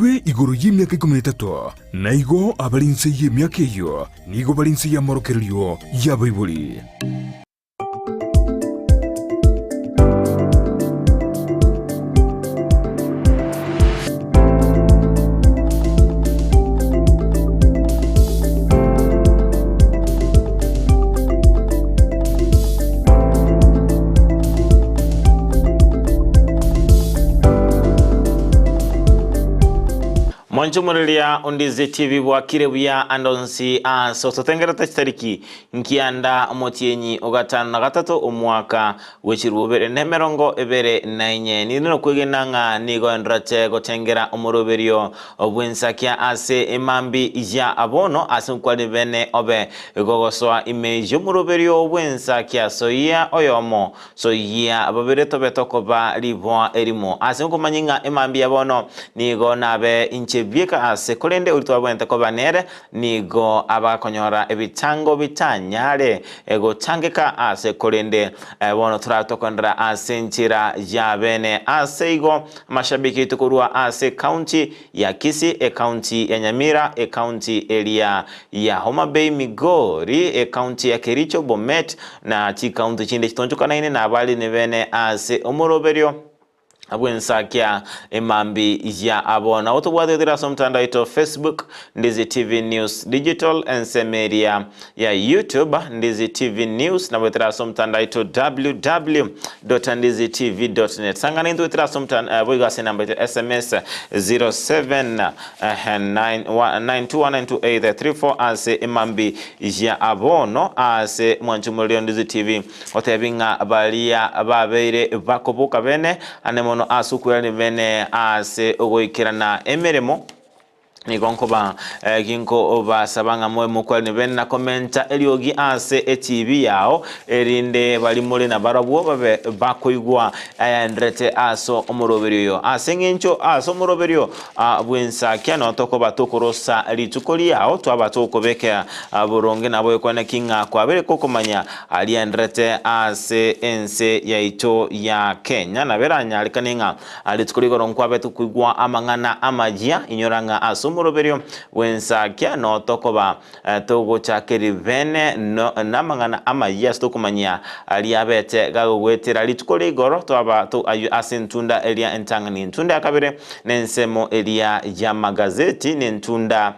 Intwe igoro y'emiaka ikomi na etato, na igo abare inse y'emiaka eyio nigo bare inse y'amorokererio y'abaibori. Mwanche omoreria ondize TV bwakire buya ande onsi ase ototengerete chitariki nkianda omotienyi ogatano na gatato omwaka bw'echirubere nemerongo ebere na inye. Ninde nokwegena ng'a nigo endorache gotengera omoroberio bw'ensakia ase emambi ya bono ase nkwari bene obe gogosoa ime y'omoroberio bw'ensakia soyia oyomo soyia babere tobe tokoba riboa erimo ase nkomanya ng'a emambi ya bono nigo nabe inche bieka ase korende oria twabwenerete koba nere nigo abakonyora ebitango bitanyare gotangeka ase korende bono torabe tokoenderera ase enchera ya bene ase igo Amashabiki aito korwa ase ecounty ya Kisii, ecounty ya Nyamira, ecounty eria ya Homa Bay, Migori, ecounty ya Kericho, Bomet na chicounty chinde chitonchokanaine nabari nibene ase omoroberio bw'ensakia emambi ya abo. Nabo tobwate gotira ase omotandao oito Facebook, Ndizi TV News Digital, ensemo eria ya YouTube, Ndizi TV News, nabo etera ase omotandao oito www.ndizitv.net. Sangana intwe etera ase omotandao eh, boigo ase enamba yaito SMS 079192192834 ase emambi ya abono ase mwanchi omorero Ndizi TV otebi ng'a baria babeire bakoboka bene ane mono ase okwerani bene ase ogoikerana emeremo Nigo nkoba ginkobasaba ng'a mobe mokwarine bene na komenta eriogi ase etibi yao, erinde baria more nabarabwo babe bakoigwa ayaenderete ase omoroberio oyo. Ase engencho ase omoroberio bw'ensakia noo tokoba tokorosa rituko riao, twaba tokobekera boronge nabo ekwane ki ng'a kwabeire kokomanya ariaenderete ase ense yaito ya Kenya. Nabo eranyarekane ng'a Rituko rigoro nkwabete koigwa amang'ana amayia, inyora ng'a ase omoroberio bw'ensakia noo tokoba togochakeri bene namang'ana amayia ase tokomanyia aria abete gagogwetera rituko rigoro twaba ayio ase entunda eria entang'ani, entunda ya kabere nensemo eria y'amagazeti, nentunda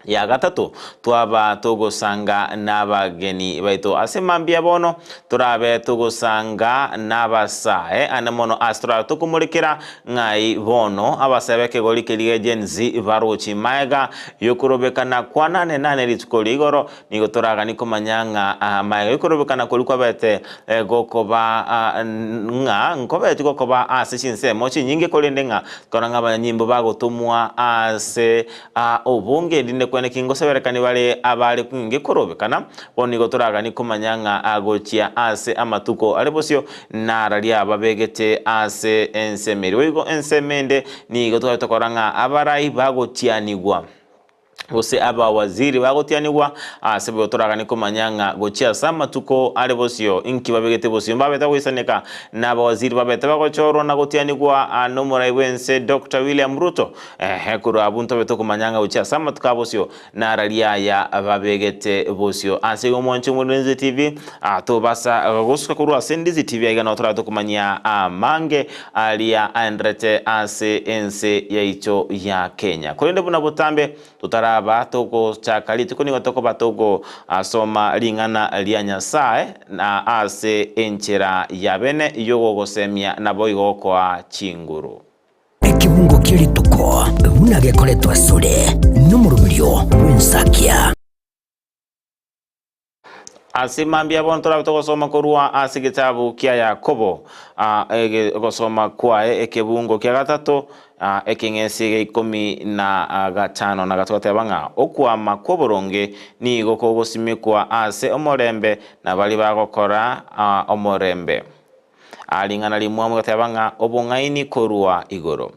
Ya gatato, twaba togosanga nabageni baito ase mambia bono, torabe togosanga nabasae ane mono ase torabe tokomorekera ng'ai bono abasae b'ekegori keria Gen Z barochi maega yokorobekana kwa nane nane rituko ria igoro nigo toragani komanya ng'a maega yokorobekana koria kwabete gokoba ng'a nkobeti gokoba ase chinsemo chinyinge korende ng'a tokora ng'a abanyanyimbo bagotomwa ase Aa obonge rinde kwene ki ngoseberekani bare abare kwinge korobekana, bono nigo toraganie komanya ng'a agochia ase amatuko are bosio nararia babegete ase ensemo eria. Boigo ensemo ende nigo tware tokora ng'a abarai bagotianigwa gose abawaziri bagotianigwa ase boigo toraganie komanya ng'a gochia ase amatuko are bosio inki babegete bosio mbabete goisaneka nabawaziri babete bagochorwa na gotianigwa nomorai bw'ense Doctor William Ruto Ehe, korwa abwo ntobe tokomanya ng'a gochia ase amatuko a bosio nararia aya babegete bosio. Ase igo mwanche omorero Ndizi TV, ah, tobasa gosuka korwa ase Ndizi TV aiga nao torabe tokomanyia amange aria aenderete ase ense yaito ya Kenya. Korende buna botambe totaraba togochaka rituko nigo tokoba togosoma ring'ana ria Nyasae na ase enchera ya bene yogogosemia naboigo gokoa chinguru. Ekebungo kie rituko buna gekoretwa asore nomoroberio bw'ensakia. Ase mambia bono torabe togosoma korwa ase egetabu kia Yakobo, ogosoma kwaye ekebungo kia gatato, ekeng'ese gia ikomi na gatano na gatato goteba ng'a okwama kw'oboronge nigo kogosimekwa ase omorembe na baria bagokora omorembe. Aa ring'ana rimwamu rigateba ng'a obong'aini korwa igoro.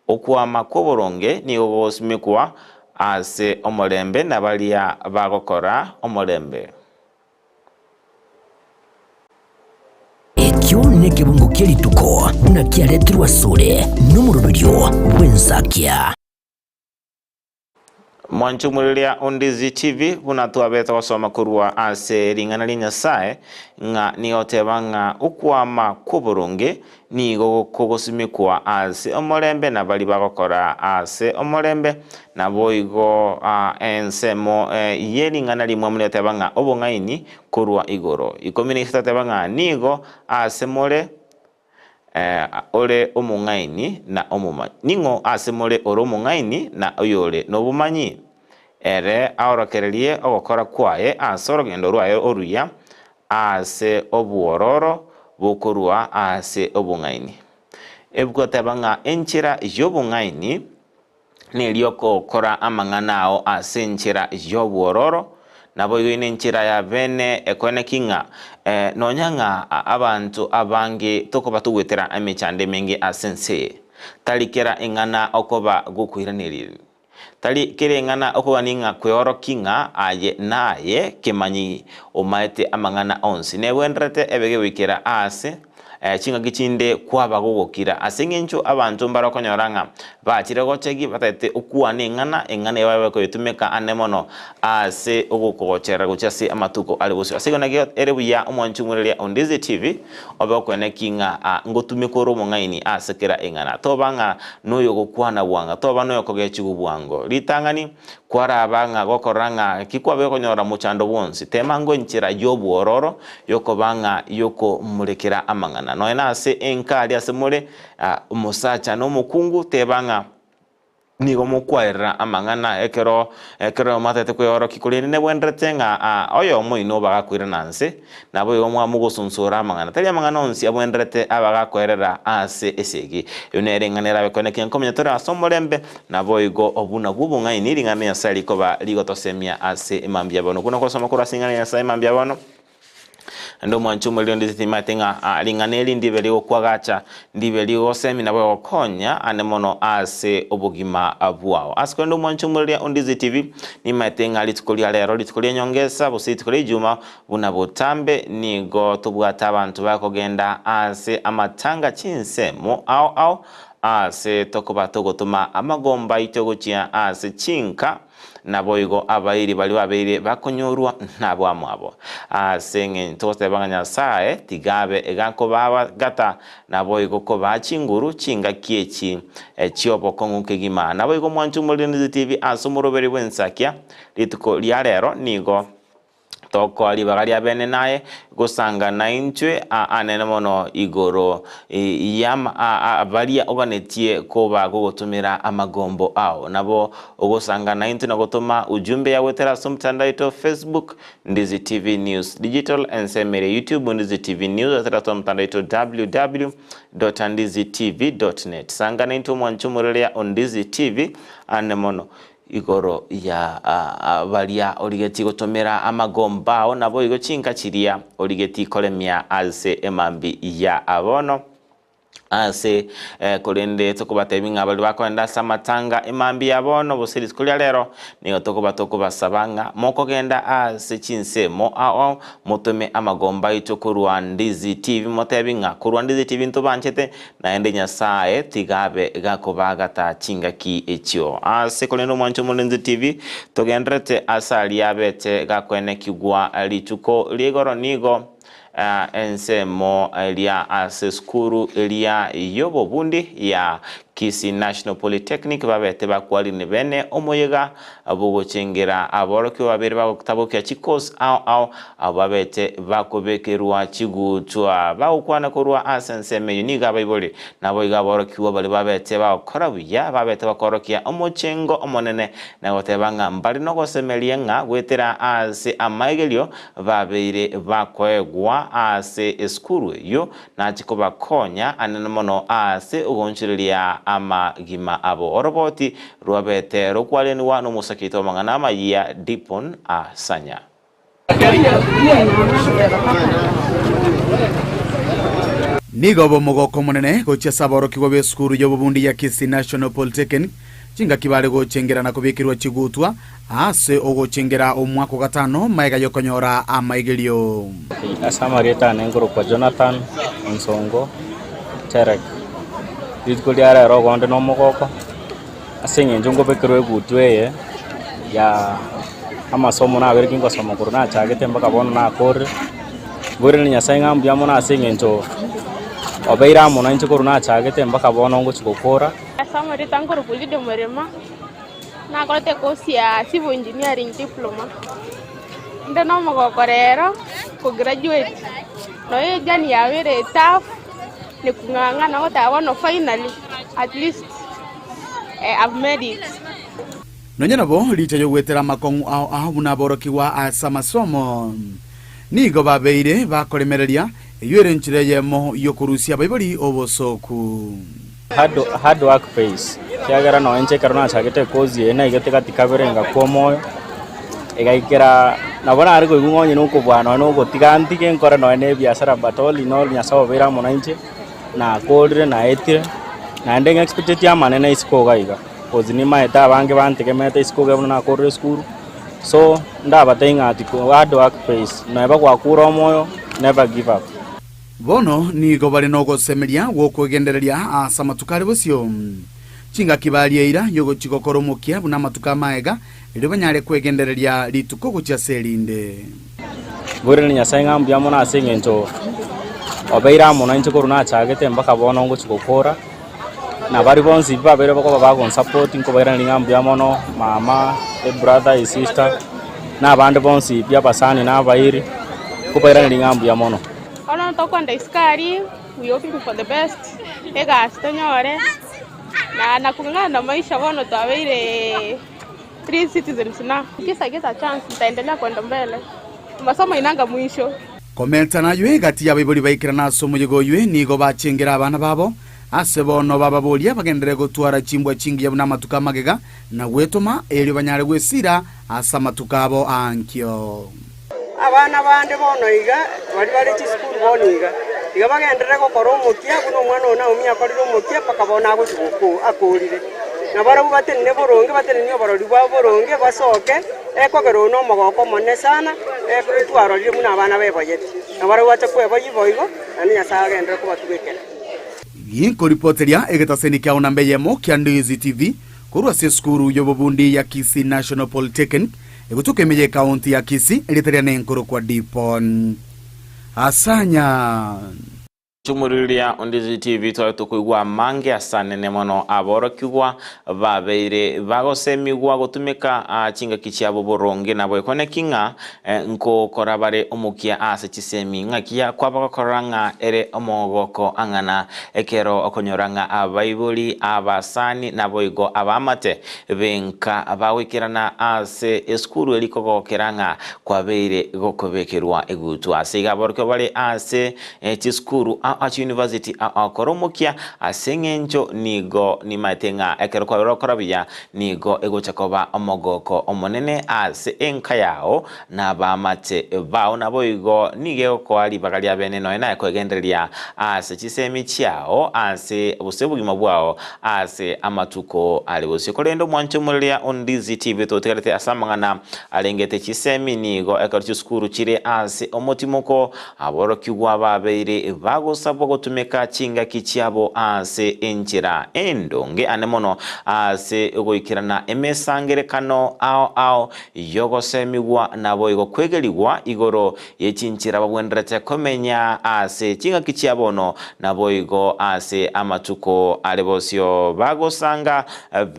Okwama kw'oboronge nigo gogosimekwa ase omorembe na baria bagokora omorembe. Ekio nekebungo kie rituko buna kiaretirwe asore nomoroberio bw'ensakia. Mwanche omoreria o Ndizi TV buna twabete gosoma korwa ase ring'ana ria Nyasae, ng'a nigo oteba ng'a okwama kw'oboronge nigo kogosimekwa ase omorembe na baria bagokora ase omorembe. Naboigo ensemo ye ring'ana rimwamu nigo eteba ng'a obong'aini korwa igoro. Ikomi na isato eteba ng'a nigo ase more ore omong'aini na omomanyi. Ning'o ase more ore omong'aini na oyore nobomanyi? Ere aorokererie ogokora kwaye ase orogendo rwaye oruya, ase obwororo bokorua ase obong'aini. Ebuku eteba ng'a enchera y'obong'aini neria okokora amang'ana ao ase enchera y'obwororo, naboigo nenchera ya bene ekoeneki ng'a nonya ng'a abanto abange tokoba togoetera emechando emenge ase ense eye, tari kera eng'ana okoba gokoiraneria. Tari kera eng'ana okogania ng'a kweorokia ng'a aye naye kemanyi omaete amang'ana onsi. Negwenderete ebe gegoikera aase chingaki chinde kwaba gogokira. Ase engencho abanto mbare okonyora ng'a bachire gochegi batagete okwana eng'ana, eng'ana eye babe bakoyetumeka ane mono ase ogokogocherera gochia ase amatuko are bosio. Ase igo naki ere buya omwanchi omwereria o Ndizi TV obe okoeneki ng'a ngotumeka ore omong'aini ase kera eng'ana. Toba ng'a noyogokwana bwango, toba noyokogechigwa bwango. Ritang'ani, kwaraba ng'a gokorora ng'a ki kwabeire konyora mochando bwonsi, tema ngwe enchera y'obwororo y'okoba ng'a y'okomorekera amang'ana. Nonya nase enka aria ase more, omosacha na omokungu, teba ng'a nigo mokwaerera amang'ana ekero ekero oyomo atagete kweorokia, korende nebwenerete ng'a oyomo oino bagakoirana nse, Naboigo mwamogosonsora amang'ana. Tari amang'ana onsi abwenerete abagakoerera ase esegi. Eyio nere eng'ana erabe koeneki nkomenya tore ase omorembe, naboigo obwo nabwo obong'aini ring'ana ria Nyasae rikoba rigotosemia ase mambia bono. Okwo nogosoma korwa ase eng'ana ya Nyasae mambia bono. Naende omwanche omoriri onde timanyete ng'a ring'ana eri ndibe rigokwagacha, ndibe rigosemi nabo rigokonya ande mono ase obogima bwao. Ase korende omwanche omoriri onde TV, nimaete ng'a rituko ria rero, rituko ria enyongesa, gose rituko ria ijuma, Buna botambe nigo tobwate abanto bakogenda ase amatanga chinsemo ao ao aase tokoba togotoma amagomba aito gochia ase chinka, naboigo abairi baria babeire bakonyorwa nabamwabo. Ase eng'encho togoteba ng'a Nyasae tiga abe gakobagata, naboigo kobaa chinguru chingaki echi chi'obokong'u kegima. Naboigo mwanche Omorende TV ase omoroberi bw'ensakia, rituko ria rero nigo Tokoa ribaga ria bene naye gosanga naintwe anene mono igoro ya baria oganetie koba gogotumera amagombo ao. Nabo ogosanga naintwe na gotoma ujumbe ya goetera ase omotandao oito Facebook, Ndizi TV News Digital, ensemo ere YouTube, Ndizi TV News, goetera ase omotandao oito www.ndizitv.net. Sanga naintwe omwanche omorerea o Ndizi TV ane mono. Igoro ya baria origetie gotomera amagomba ao, naboigo chinka chiria origetie koremia ase emambia ya bono. Ase korende tokobatebia ng'a baria bakoenda ase amatanga emambia ya bono gose rituko ria rero, nigo tokoba tokobasaba ng'a mokogenda ase chinsemo ao ao, motome amagomba aito korwa Ndizi TV, motebi ng'a korwa Ndizi TV ntobanchete, Naende Nyasae tiga abe gakobaagata chingaki echio. Ase korende omwancho omorenzi TV, togendererete ase aria abete gakoenekigwa rituko ria igoro nigo ensemo eria ase esukuru eria y'obobundi ya Kisii National Polytechnic babete bakwarine bene omoyega Bogochengera aborokigwa babere bagotabokia chikosi ao ao, abwo babete bakobekerwa chigutwa, bagokwana korwa ase ensemo eyio. Nigo abaibori naboigo aborokigwa baria babete bagokora buya, babete bakorokia omochengo omonene, na goteba ng'a mbare nogosemeria ng'a goetera ase amaegerio babeire bakoegwa ase esukuru eyio, Nachie kobakonya anene mono aase ogoonchoreria amagima abo. Oroboti rwabete rokwarenigwa nomosake oito bw'amang'ana amayia Dipon Asanya. Nigo obe omogoko omonene gochia ase aborokigwa b'esukuru y'obobundi ya Kisii National Polytechnic chingaki bare gochengera na kobekerwa chigutwa Ase ogochengera omwaka o gatano magega y'okonyora amaigerio. Ase amarieta ane nkorokwa Jonathan Onsongo Cherek. Rituko ria rero ogonde nomogoko ase eng'encho nkobekerwa egutwa eye. ya amasomo nabere kingosoma korwa nachagete mpaka bono nakorire, nkoiraneria Nyasaye ng'a mbuya mono ase eng'encho obeire amo nainche korwa nachagete mpaka bono ngochia gokora. Ase amarieta nkorokwa Lydia Mwerema, nakorete ecourse ya civil engineering diploma. Inde nomogoko rero kograduate, nonya ejourney yabeire etough, ni kung'ang'ana goteba bono finally at least I've made it. Nonya nabo, riicha y'ogwetera amakong'u ao ao buna aborokigwa ase amasomo, nigo babeire bakoremereria, eyio ere enchera eyemo y'okorusia abaibori obosooku. Hard work pays, ekiagera nonya inche ekero nachagete ekozi eye naigete gati kabere ngakwa omoyo, egaikera nabo nare koigwa ng'a onye nokobua nonya nogotiga ntige nkore nonya na ebiasara but all in all Nyasaye obeire amo nainche, nakorire naetire, naende ng'expecteti amanene isiko iga iga. Cause nimaete abange bantegemeete isiko iga buna nakorire esukuru, so ndabatebie ng'a ati hard work pays, neba gwakure omoyo never give up. Bono nigo bare nogosemeria gw'okwegendereria ase amatuko are bosio. Chingaki baria eira y'ogochia gokora omokia buna amatuko amaega, erio banyare kwegendereria rituko gochia ase erinde. Mboirane Nyasae ng'a mbuya mono ase eng'encho obeire amo nainche korwa nachagete mpaka bono ngochia gokora, na baria bonsi babeire bakoba bagonsupport nkobairaneria ng'a mbuya mono, mama, ebrother, esister, na abande bonsi pi abasani na abairi, nkobairaneria ng'a mbuya mono. Bono tokwenda isiko aria, we hoping for the best, egasi tonyore, na na kung'ang'ana na maisha bono twabeire Three citizens na kisa get a chance nitaendelea kwenda mbele masomo inanga mwisho. Komenta naywe egati y'abaibori baikerana ase omoyega oywe nigo bachengera abana babo, ase bono bababoria bagenderere gotwara chimbwa chingiya buna amatuko amagega, na gwetoma, erio banyare gwesira ase amatuko abo aankio. Abana bande bono iga, baria bare chisukuru bono iga, iga bagenderere gokora omokia buna omwana oo Naomi akorire omokia mpaka bono agochia gokwa akorire. Na barabwo batenene boronge, batenenie oborori bwabo boronge, basoke, ekogera oyo nomogoko omonene sana, etwarorire buna abana beboyeti. Na barabwo bache kweboyia boigo, naende Nyasae agenderere kobatugekera. Ginkoripoteria egetaseni kiao namba eyemo kia Ndizi TV korwa ase esukuru y'obobundi ya Kisii National Polytechnic Egotuka ime y'ekaunti ya Kisii, erieta riane nkorokwa Dipon Asanya. Chumuriria Ondizi TV tware tokoigwa amange asanene mono aborokigwa babeire bagosemigwa gotumeka chingaki chiabo boronge nabo ekoneki ng'a nkokora bare omokia ase chisemi ng'aki yakwa bagokorora ng'a ere omogoko ang'ana ekero okonyora ng'a abaibori abasani naboigo abaamate Benka bagoikerana ase esukuru eria kogokera ng'a kwabeire gokobekerwa egutwa. Ase iga aborokigwa bare ase chisukuru ao ase university ao kora omokia ase eng'encho nigo nimaete ng'a ekero kwabeire gokora buya nigo egocha koba omogoko omonene ase enka yao na abaamate bao naboigo nigo egokoa ribaga ria bene nonya naye kwegendereria ase chisemi chiao ase gose obogima bwao ase amatuko are bosio. Korende omwancho omoreria o Ndizi TV totigarete ase amang'ana arengete chisemi nigo ekero chisukuru chire ase omotimoko aborokigwa babeire bagosabwa gotumeka chingaki chiabo ase enchera endonge ane mono ase goikerana emesangerekano ao ao y'ogosemigwa naboigo kwegerigwa igoro ye chinchera babwenerete komenya ase chingaki chia bono, naboigo ase amatuko are bosio. Bagosanga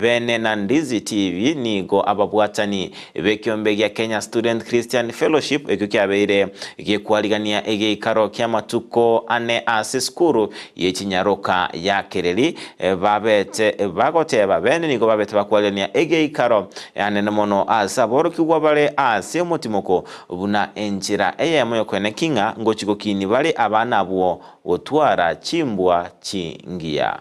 bene na Ndizi TV nigo ababwatani b'ekiombe gia Kenya Student Christian Fellowship ekio kiabeire gekwarigania egeikaro ki'amatuko ane ase esukuru ye chinyaroka ya Kereri babete bagoteba bene nigo babete bakwarigania egeikaro Anene mono ase aborokigwa bare ase omotimoko, buna enchera eyemo y'okoeneki ng'a ngochia gokinia bare abana abwo gotwara chimbwa chingiya.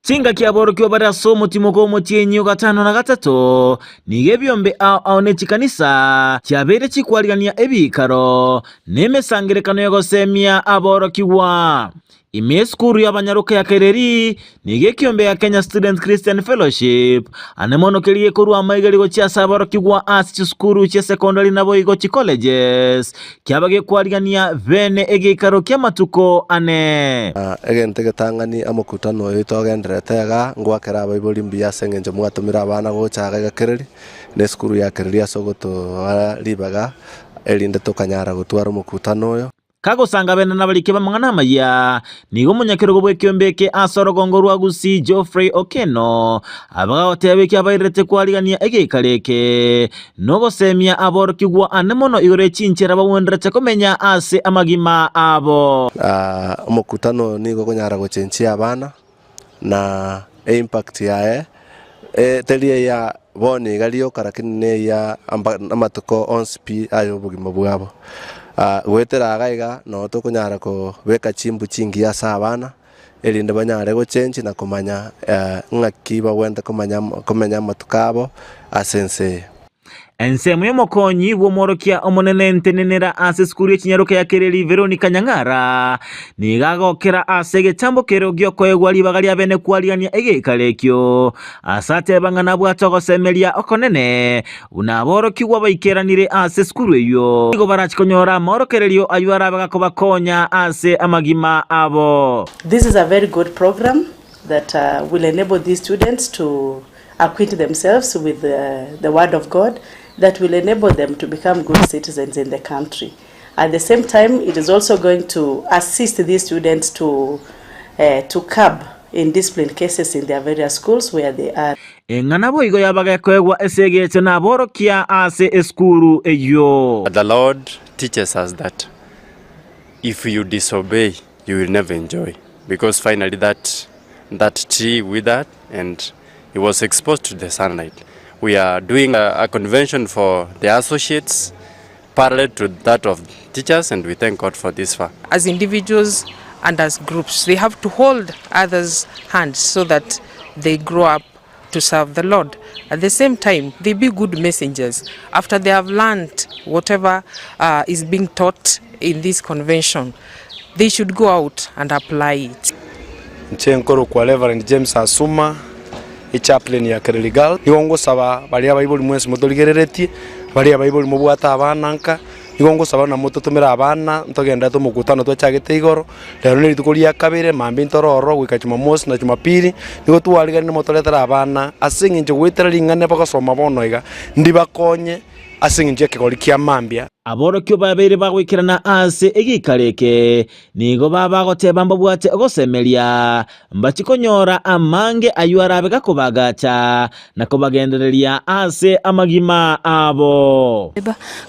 Chingaki aborokigwa bare ase omotimoko omotienyi o gatano na gatato, nigo ebiombe ao ao ne chikanisa chiabeire chikwarigania ebiikaro, na emesangererekano y'ogosemia aborokigwa. Ime esukuru y'abanyaroka ya Kereri nigo ekiombe ya Kenya Students Christian Fellowship ane mono keria gekorwa amaigari gochia ase aborokigwa ase chisukuru chi'esekondari naboigo chicolleges kiaba gekwarigania bene egeikaro ki'amatuko ane. Egento egetang'ani omokutano oyo togendererete iga, ngoakera abaibori mbuya ase engencho mwatomire abana gocha iga iga Kereri, na esukuru ya Kereri ase ogotoa ribaga erinde tokanyara gotwara omokutano oyo. Kagosanga bene nabariki b'amang'ana amaya, nigo omonyakerogo bw'ekeombe eke ase orogongo rwa Gusii Geoffrey Okeno abagagoteba eki abairerete kwarigania egeikaro eke, nogosemia aborokigwa ane mono igoro ye chinchera bagwenderete komenya ase amagima abo. Omokutano oyo nigo okonyara gochenchia abana, na eimpact yaye teri eya bono iga rioka lakini neya amatuko onsi pi aye obogima bwabo. Goetera iga iga nabo tokonyara kobeka chimbu chingiya ase abana, erinde banyare gochengi na komanya ng'aki bagwenerete komanya komenya amatuko abo ase ense eye. Ensemo y'omokonyi bw'omworokia omonene ntenenera ase esukuru y'echinyaroka ya Kereri Veronica Nyang'ara nigo agokera ase egetambo kero gi'okoegwa ribaga ria bene kwarigania egeikaro ekio ase ateba ng'a nabwate ogosemeria okonene buna aborokigwa baikeranire ase esukuru eyio nigo barachi konyora amaorokererio ayio arabe gakobakonya ase amagima abo. This is a very good program that will enable these students to acquaint themselves with the word of God that will enable them to become good citizens in the country. At the same time, it is also going to assist these students to, uh, to curb indiscipline cases in their various schools where they are. Eng'ana boigo yabagekoegwa ase egecho naborokia ase esukuru eyio. The Lord teaches us that if you disobey you will never enjoy because finally that that tree withered and he was exposed to the sunlight. We are doing a, a convention for the associates parallel to that of teachers and we thank God for this far. As individuals and as groups, they have to hold others' hands so that they grow up to serve the Lord. At the same time, they be good messengers. After they have learned whatever uh, is being taught in this convention, they should go out and apply it. Inche nkorokwa Reverend James Asuma, echaplain ya Kereri Girls. Nigo ngosaba baria abaibori mwensi motorigereretie, baria abaibori mobwate abana nka, nigo ngosaba buna mototomere abana ntogenderete omokutano twachagete igoro, rero ne rituko ria kabere mambia ntore ororo goika Jumamosi na Jumapili, nigo twariganire motoretere abana ase eng'encho goetera ring'ana bagosoma bono iga, ndibakonye ase eng'encho y'ekegori kia mambia. Aborokio babeire bagoikerana ase egeikaro eke, nigo babagoteba mbabwate ogosemeria, mbachie konyora amange ayio arabe gakobagacha na kobagendereria ase amagima abo.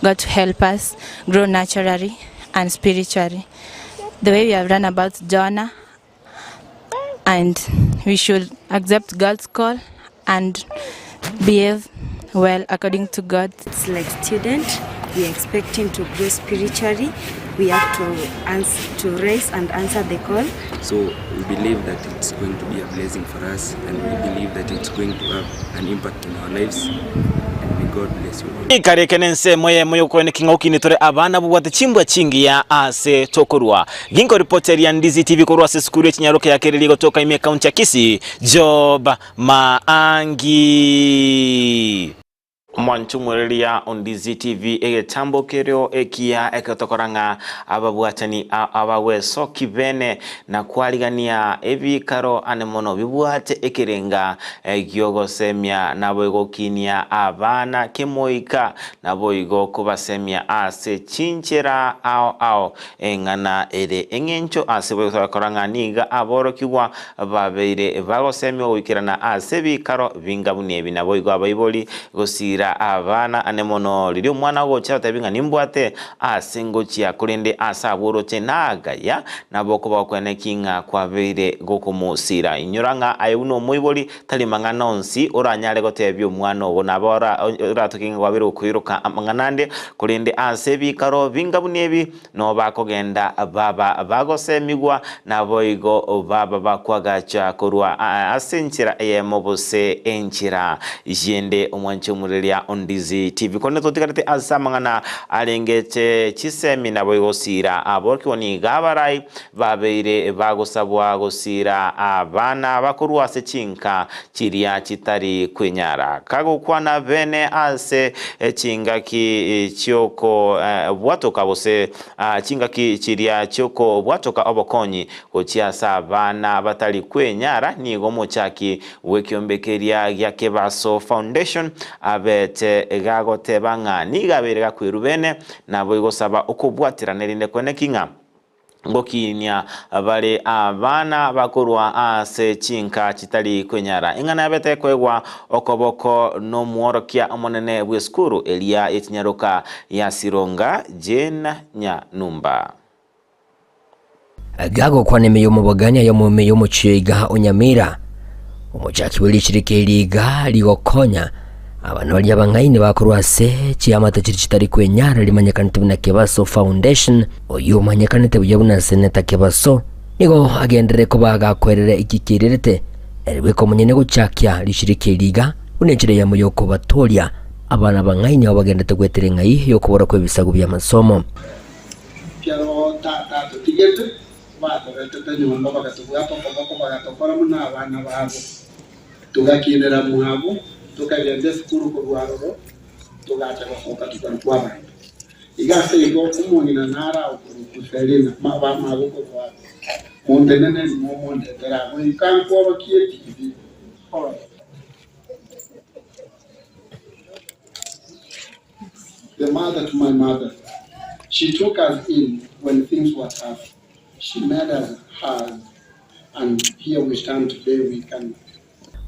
God to help us grow naturally and spiritually the way we have learned about Jonah and we should accept God's call and behave well according to God. It's like student, we are expecting to grow spiritually. We have to answer, to raise and answer the call. So we believe that it's going to be a blessing for us and we believe that it's going to have an impact in our lives and may God bless you all. Eikaro eke nensemo eyemo y'okoeneka ng'a okine tore abana bobwate chimbwa chingiya ase tokorwa. Ginkoripoteria Ndizi TV korwa ase esukuru ye chinyaroke ya Kereri gotoka ime ekaunti ya Kisii, Job Maangi. Omwancho omwereria o Ndizi TV egetambo kerio ekiya ekero tokora ng'a ababwatani abagwesoki bene na kwarigania ebikaro ane mono bibwate ekerenga giogosemia naboigo gokinia abana kemoika naboigo kobasemia ase chinchera ao ao Eng'ana ere eng'encho ase boigo togakora ng'a nigo aborokigwa babeire bagosemigwa goikerana ase ebikaro binga buna ebi. Naboigo abaibori gosiira abana ane mono riria omwana ogocha agotebi ng'a nimbwate ase ngochia, korende ase abwo oroche nagaya, nabo okoba kwene ki ng'a kwabeire gokomosiira. Inyora ng'a aye buna omoibori tari mang'ana onsi oranyare gotebia omwana ogo, nabo oratoke ng'a kwabeire gokoiroka amang'ana ande, korende ase ebikaro binga buna ebi Noo bakogenda baba bagosemigwa, naboigo baba bakwagacha korwa ase enchera eyemo gose enchera yende. Omwanche omoreria. ria Ondizi TV. Korende totigarete ase amang'ana arengete chisemi naboigo gosiira aborokigwa nigo abarai babeire bagosabwa gosiira abana bakorwa ase chinka chiria chitari kwenyara. Kagokwana bene ase chingaki chi'okobwatoka gose chingaki chiria chi'okobwatoka obokonyi gochia ase abana batari kwenyara, nigo omochaki bw'ekiombe keria gia Kebaso Foundation abete gagoteba ng'a nigo abeire gakwerwa bene, naboigo saba okobwaterana erinde kweneki ng'a ngokinia bare abana bakorwa ase chinka chitari kwenyara. Eng'ana yabete koegwa okoboko nomworokia omonene bw'esukuru eria ye chinyaroka ya Sironga, Jane Nyanumba. Gagokwana ime y'omobogani aye omome y'omochie iga o Nyamira, omochaki bwe richirika eri iga rigokonya abana baria abang'aini bakorwa ase chiamate chiria chitari kwenyara rimanyekanete buna Kebaso Foundation, oyio omanyekanete buya buna Senator Kebaso, nigo agenderere koba agakwerera eki keirerete ere bweka omonyene gochakia richirika eri iga buna enchera eyemo y'okobatooria abana abang'aini abo bagenderete gwetera eng'ai y'okobora kw'ebisaku bi'amasomo. Ekero tata atotigete, batoretete nyomba bagatobwata okoboko bagatokora buna abana babo. Togakinera mwabo, tokagenda esukuru korwa aroro, togacha gosoka tokarokwa abanto. Iga ase igo omong'ina nare okorokwa Selina, bamabo korwa abwo, Monteneneri momondetere abwo, goika nkworokie etibi. The mother to my mother, she took us in when things were tough, she made us hers and here we stand today we can.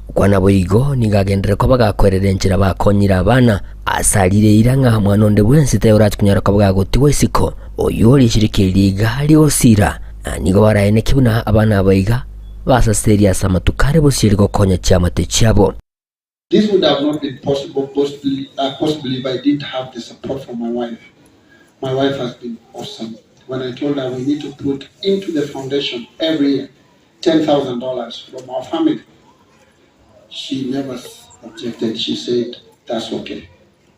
Okwana boigo nigo agenderere koba gakwerera enchera bakonyire abana, ase arire eira ng'a mwana onde bwensi tayorache konyara koba gagotigwa isiko, oyio orichirike riga rigosira, na nigo baraeneke buna abana aba iga basaserie ase amatuko are bosio gokonya chiamate chiabo. This would have not been possible possibly, uh, possibly if I didn't have the support from my wife. My wife has been awesome. When I told her we need to put into the foundation every year $10,000 from our family, she never objected. She said, that's okay.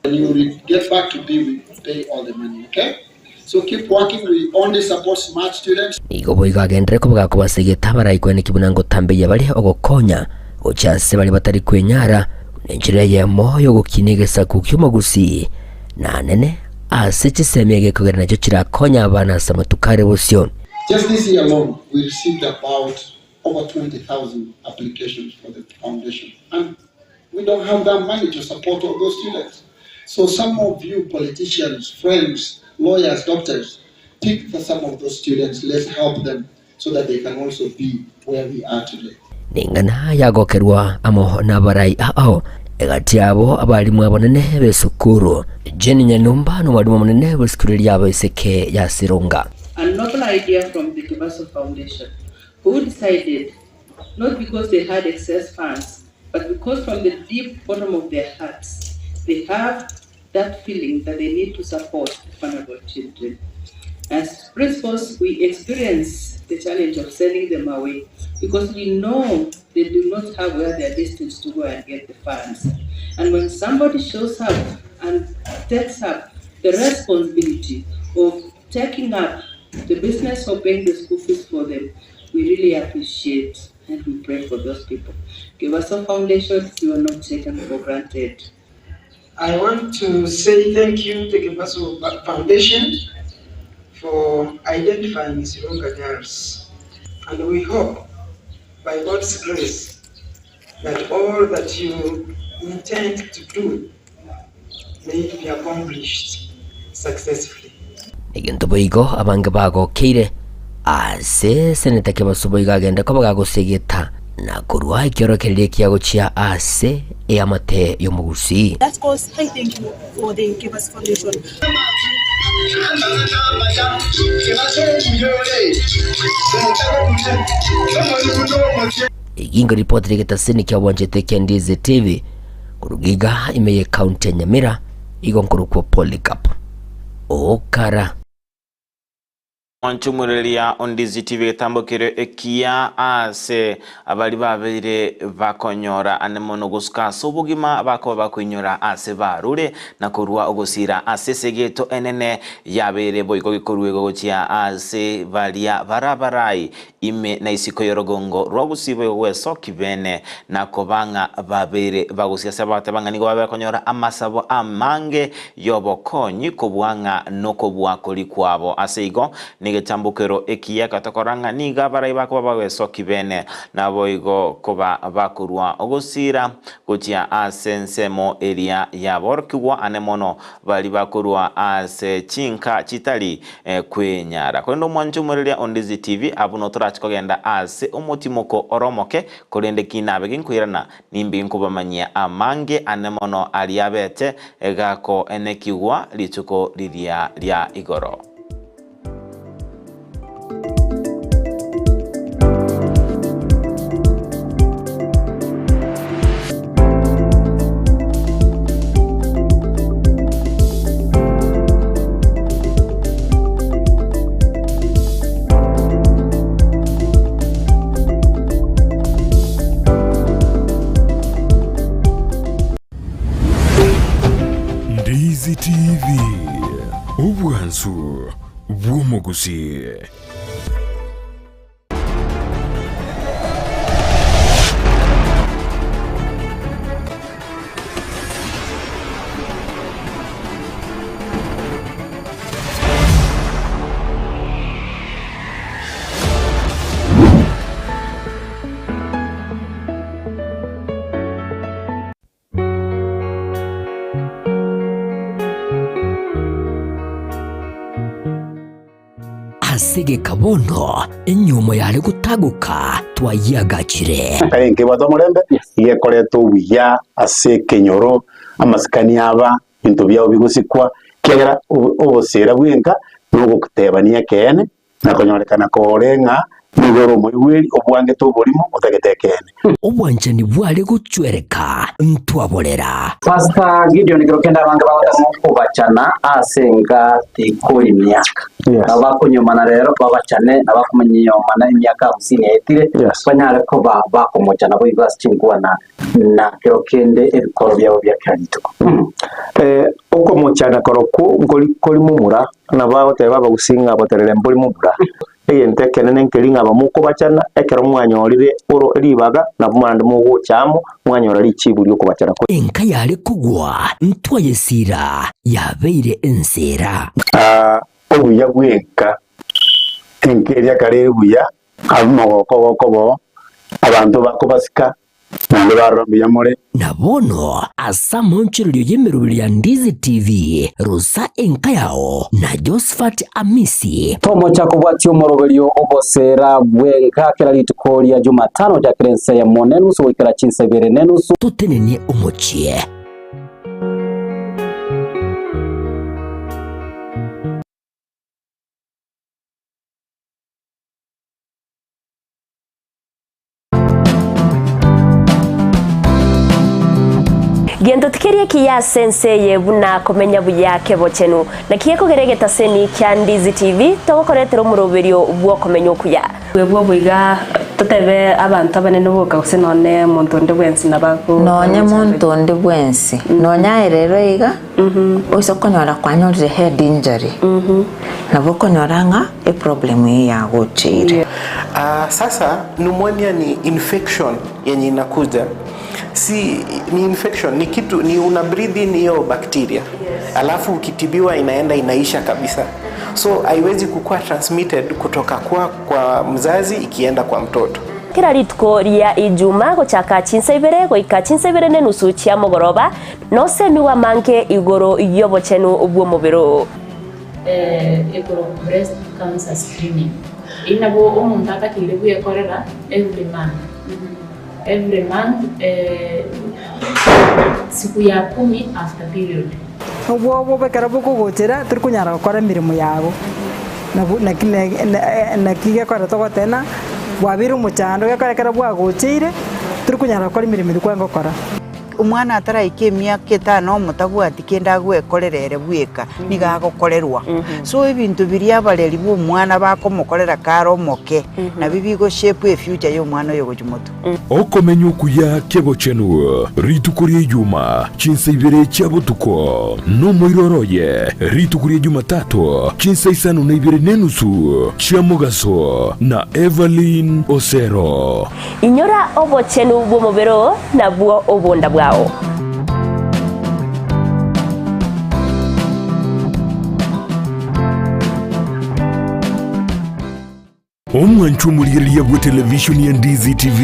When you get back to be, we pay all the money, okay? So keep working. We only support smart students. Nigo boigo agenderere koba gakobasegeta abaraikwane buna ngotambeyia bare ogokonya gochia ase baria batari kwenyara, buna enchera eyemo y'ogokina egesaku ki'omogusii na anene ase chisemi egekogera nachio chirakonye abana ase amatuko are bosio. Just this year alone, we received about over 20,000 applications for the foundation and we don't have that money to support all those students. So some of you politicians, friends, lawyers, doctors, pick for some of those students, let's help them so that they can also be where we are today. Neng'ana yagokerwa amo nabarai ao egati yabo abalimu abanene b'esukuru. Jane Nyanumba nomwalimu omonene bw'esukuru eria abaiseke ya Sironga. A noble idea from the Kibaso Foundation, who decided, not because they had excess funds, but because from the deep bottom of their hearts, they have that feeling that they need to support vulnerable children. As principals, we experience the challenge of sending them away because we know they do not have where they are destined to go and get the funds. And when somebody shows up and takes up the responsibility of taking up the business of paying the school fees for them, we really appreciate and we pray for those people. Give us a foundation, you are not taken for granted. I want to say thank you to Kibaso Foundation for identifying Sironga girls. And we hope, by God's grace, that all that you intend to do may it be accomplished successfully. Egento boigo abange bagokeire ase seneta Kebaso boigo agende koba gagosegeta na korua ekiorokererio ekiya gochia ase eamate y'omogusii. That cause I thank you for the Kebaso Foundation. Egingo ripoti rigetasini kia obwanchete kia Ndizi TV Koruga iga ime y'ecounty ya Nyamira igo nkorokwa Polycarp Okara. Mwanchumureria Ondizi TV egetambo kerio ekiya ase abari babeire bakonyora ane mono gosuka ase obogima bakoba bakoinyora ase barure na korua ogosira ase esegeto enene yabeire boigo gekoruegwa gochia ase baria barabarai ime na isiko y'orogongo rwa gusii boigo gwesoki bene na koba ng'a babeire bagosia ase abateba ng'a nigo babeire konyora amasabo amange y'obokonyi kobua ng'a nokobua koria kwabo. Ase igo, negetambokero ekiya egatokora ng'a nigo abarai bakoba bagwesoki bene, naboigo koba bakorua ogosiira gochia ase ensemo eria y'aborokigwa ane mono baria bakorua ase chinka chitari kwenyara. Korende omwanche omoreria o Ndizi TV, abwo notorache kogenda ase omotimoko ore omoke, korende ki nabe ginkoirana, nimbe inkobamanyia amange ane mono aria abete gakoenekigwa rituko riria ria igoro. Ndizi TV, obwansu bw'omogusii. Ase egeka bono enyiomo yare gotagoka twayiagachire. Kare nkebwate omorembe, iga ekoreta obuya ase ekenyoro, amasikani aba, ebinto biabo bigosikwa, ekiagera obosera bwenka na ogotebania ekeene, na konyorekana kore ng'a nigo ore omoigweri obwangete oborimo otagete ekeene. Obwanchani bware gochwereka ntwaborera. Pastor Gideon kero kende abange bagotema okobachana ase enka tikori miaka. Nabo bakonyomana rero babachane na bakomanyomana emiaka hamsini yaetire banyare koba bakomochana boigo ase chinkwana na kero kende ebikoro biabo bia kera rituko. Okomochana korokwo nkori kori momura, nabo agoteba abagusii ng'a boterere mbori momura. Egento ekenene nkeri ng'a abamokobachana, ekero mwanyorire oro ribaga, nabo naende mogocha amo, mwanyora richibu ri'okobachana kore. Enka yare kogwa ntwayesiira, yabeire enseera. Obuya bw'enka, enka eria kare ere buya, ab'omogoko gokoba oo, abanto bakobasika, Naende barora mbuya more. Na bono ase amaonchorerio y'emeroberi ya Ndizi TV, rusa enka yao na Josphat Amisi. Tomocha kobwatia omoroberio ogoseera bw'enka kera rituko ria Jumatano gochakera ensa eyemo nenusu goikera chinsa ibere nenusu. Totenenie omochie. Gento tikeri ekiya ase ense eye buna komenya buya kebochenu. Naki gekogera egetaseni kia Ndizi TV togokoretera omoroberio bw'okomenya okuya. Bwebwo boiga totebe abanto abanene boka gose nonye monto onde bwensi nabo Nonye monto onde bwensi, nonye aye rero iga, oise konyora kwanyorire head injury, nabo okonyora ng'a eproblem eye yagocheire. Ah, sasa pneumonia ni infection yenye inakuja si ni infection ni kitu ni una breathe in hiyo bacteria alafu ukitibiwa inaenda inaisha kabisa so haiwezi kukua transmitted kutoka kwa, kwa mzazi ikienda kwa mtoto Kera rituko ria Ijuma gochaka chinsa ibere goika chinsa ibere nenusu chia mogoroba, nosemigwe amange igoro y'obochenu bw'omobere oo. Ekorokwa breast cancer screening. Eyio nabo omonto atakeire bwekorera every month, every month siku ya kumi after period. Obwoba ekero bokogochera tori konyara gokora emeremo yago, nabo naki naki gekogera togoteba ng'a bwabeire omochando gekogera ekero bwagocheire tori konyara gokora emeremo eria kwarenge gokora. Omwana ataraika emiaka etano omo tabwati kende agwekorera ere bweka, nigo agokorerwa. So ebinto biria abareri ba omwana bakomokorera kare omoke, nabio bigo shape efuture ya omwana oyo gochia motwe. Okomenya okuya kebochenu rituko ria Ijuma chinsa ibere chia botuko, nomoiroro oye rituko ria Jumatato chinsa isano na ibere nenusu chia mogaso na Evelyn Osero. Inyora obochenu bw'omobere oo nabwo obonda bwao. Omwanchwa omorigereria bw'etelevishoni ya Ndizi TV,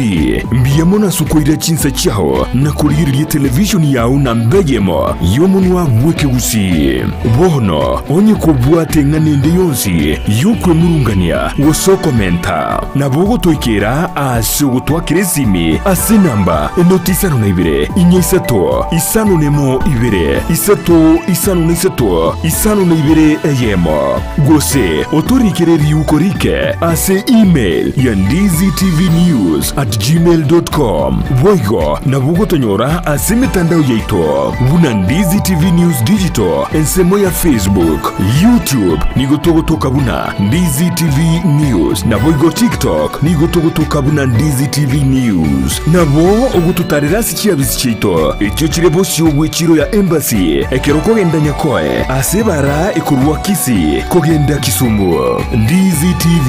mbuya mono ase okoira chinsa chiao na korigereria etelevishoni yao namba eyemo y'omonwa bw'ekegusii. Bono onye kobwate eng'ana ende yonsi y'okwemurungania gose okomenta, nabo ogotoikera ase ogotwakera esimi ase enamba enoti isano na ibere, inya isato, isano nemo ibere, isato isano na isato, isano na ibere eyemo. Gose otorikere riuko rike ase email ya ndizitvnews@gmail.com. Boigo nabo ogotonyora ase emetandao yaito buna Ndizi TV News Digital ensemo ya Facebook, YouTube nigo togotoka buna Ndizi TV News naboigo TikTok nigo togotoka buna Ndizi TV News. Nabo ogototarera ase chiabisi chiaito echio chire bosio bw'echiro ya Embassy ekero okogenda Nyakoe ase ebara ekorwa Kisii kogenda Kisumu. Ndizi TV,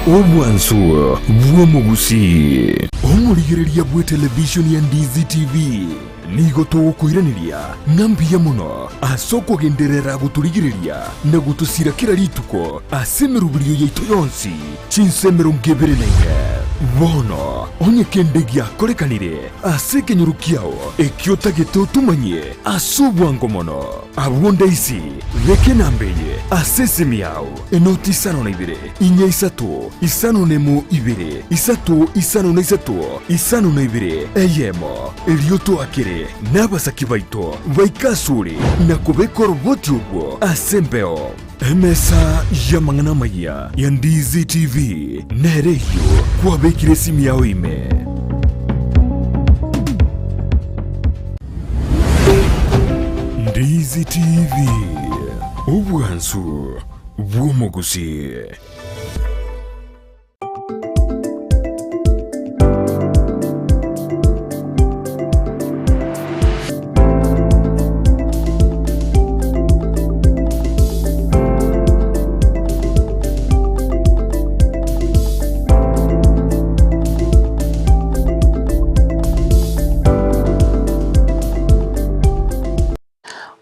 obwansu bw'omogusii. Omorigereria bw'etelevishoni ya Ndizi TV nigo togokoiraneria ng'a mbuya mono ase okogenderera gotorigereria na gotosira kera rituko ase emeroberio yaito yonsi chinsa 24. Bono onye kende giakorekanire ase ekenyoro kiao ekio otagete otomanyie ase obwango mono, abwo ndaisi beka enamba eye ase esimi yao, enoti isano na ibere, inya isato, isano nemo ibere, isato isano na isato, isano na ibere, eyemo, erio toakere nabasaki baito baike asore na kobeka oroboti obwo ase embeo. Emesa y'amang'ana amayia ya Ndizi TV nere eyio kwabekire esimi yao ime. Ndizi TV, obwansu bw'omogusii.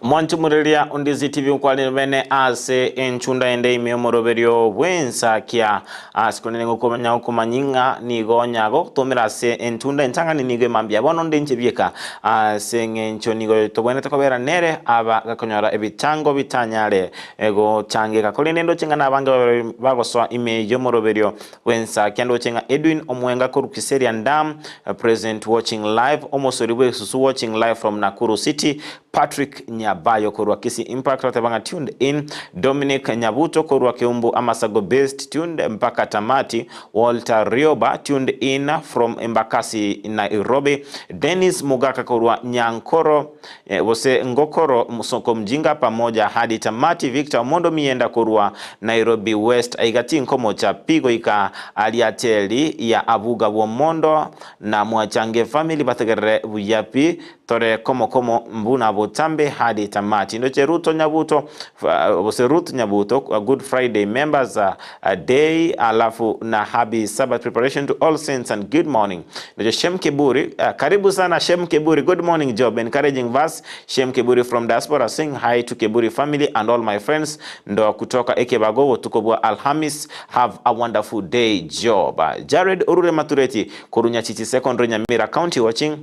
Mwanchumureria Ondizi TV nkwanire bene ase enchunda ende ime omoroberio bw'ensakia ase konene ngokomanya okomanyi ng'a nigo nyago gotomera ase entunda entang'ani nigo emambia bono onde inche bieka ase eng'encho nigo tobwenerete kobera nere aba gakonyora ebitango bitanyare gochangeka korende ndoche ng'a nabange babere bagosoa ime y'omoroberio bw'ensakia ndoche ng'a Edwin Omwenga korwa Kiserian Dam present watching live omosori bw'esusu watching live from Nakuru City Patrick Nyabayo korwa Kisii Impact oteba ng'a tuned in, Dominic Nyabuto korwa Keumbu Amasago based tuned mpaka tamati, Walter Rioba tuned in from Embakasi Nairobi, Dennis Mugaka korwa Nyankoro gose Ngokoro Msoko Mjinga pamoja hadi tamati, Victor Omondo Mienda korwa Nairobi West aiga tinkomocha pi goika Aliateli ya Abuga bw'Omondo na Mwachange family bategerere buya pi Tore komo komo mbuna botambe hadi tamati. Ndoche Ruto Nyabuto gose Ruth Nyabuto Good Friday members day alafu na happy Sabbath preparation to all saints and good morning. Ndoche Shem Kiburi karibu sana Shem Kiburi good morning job encouraging verse Shem Kiburi from diaspora sing hi to Kiburi family and all my friends ndo kutoka Ekebago botuko bwa Alhamis have a wonderful day job. Jared Orure Matureti koru Nyachichi Secondary Nyamira County watching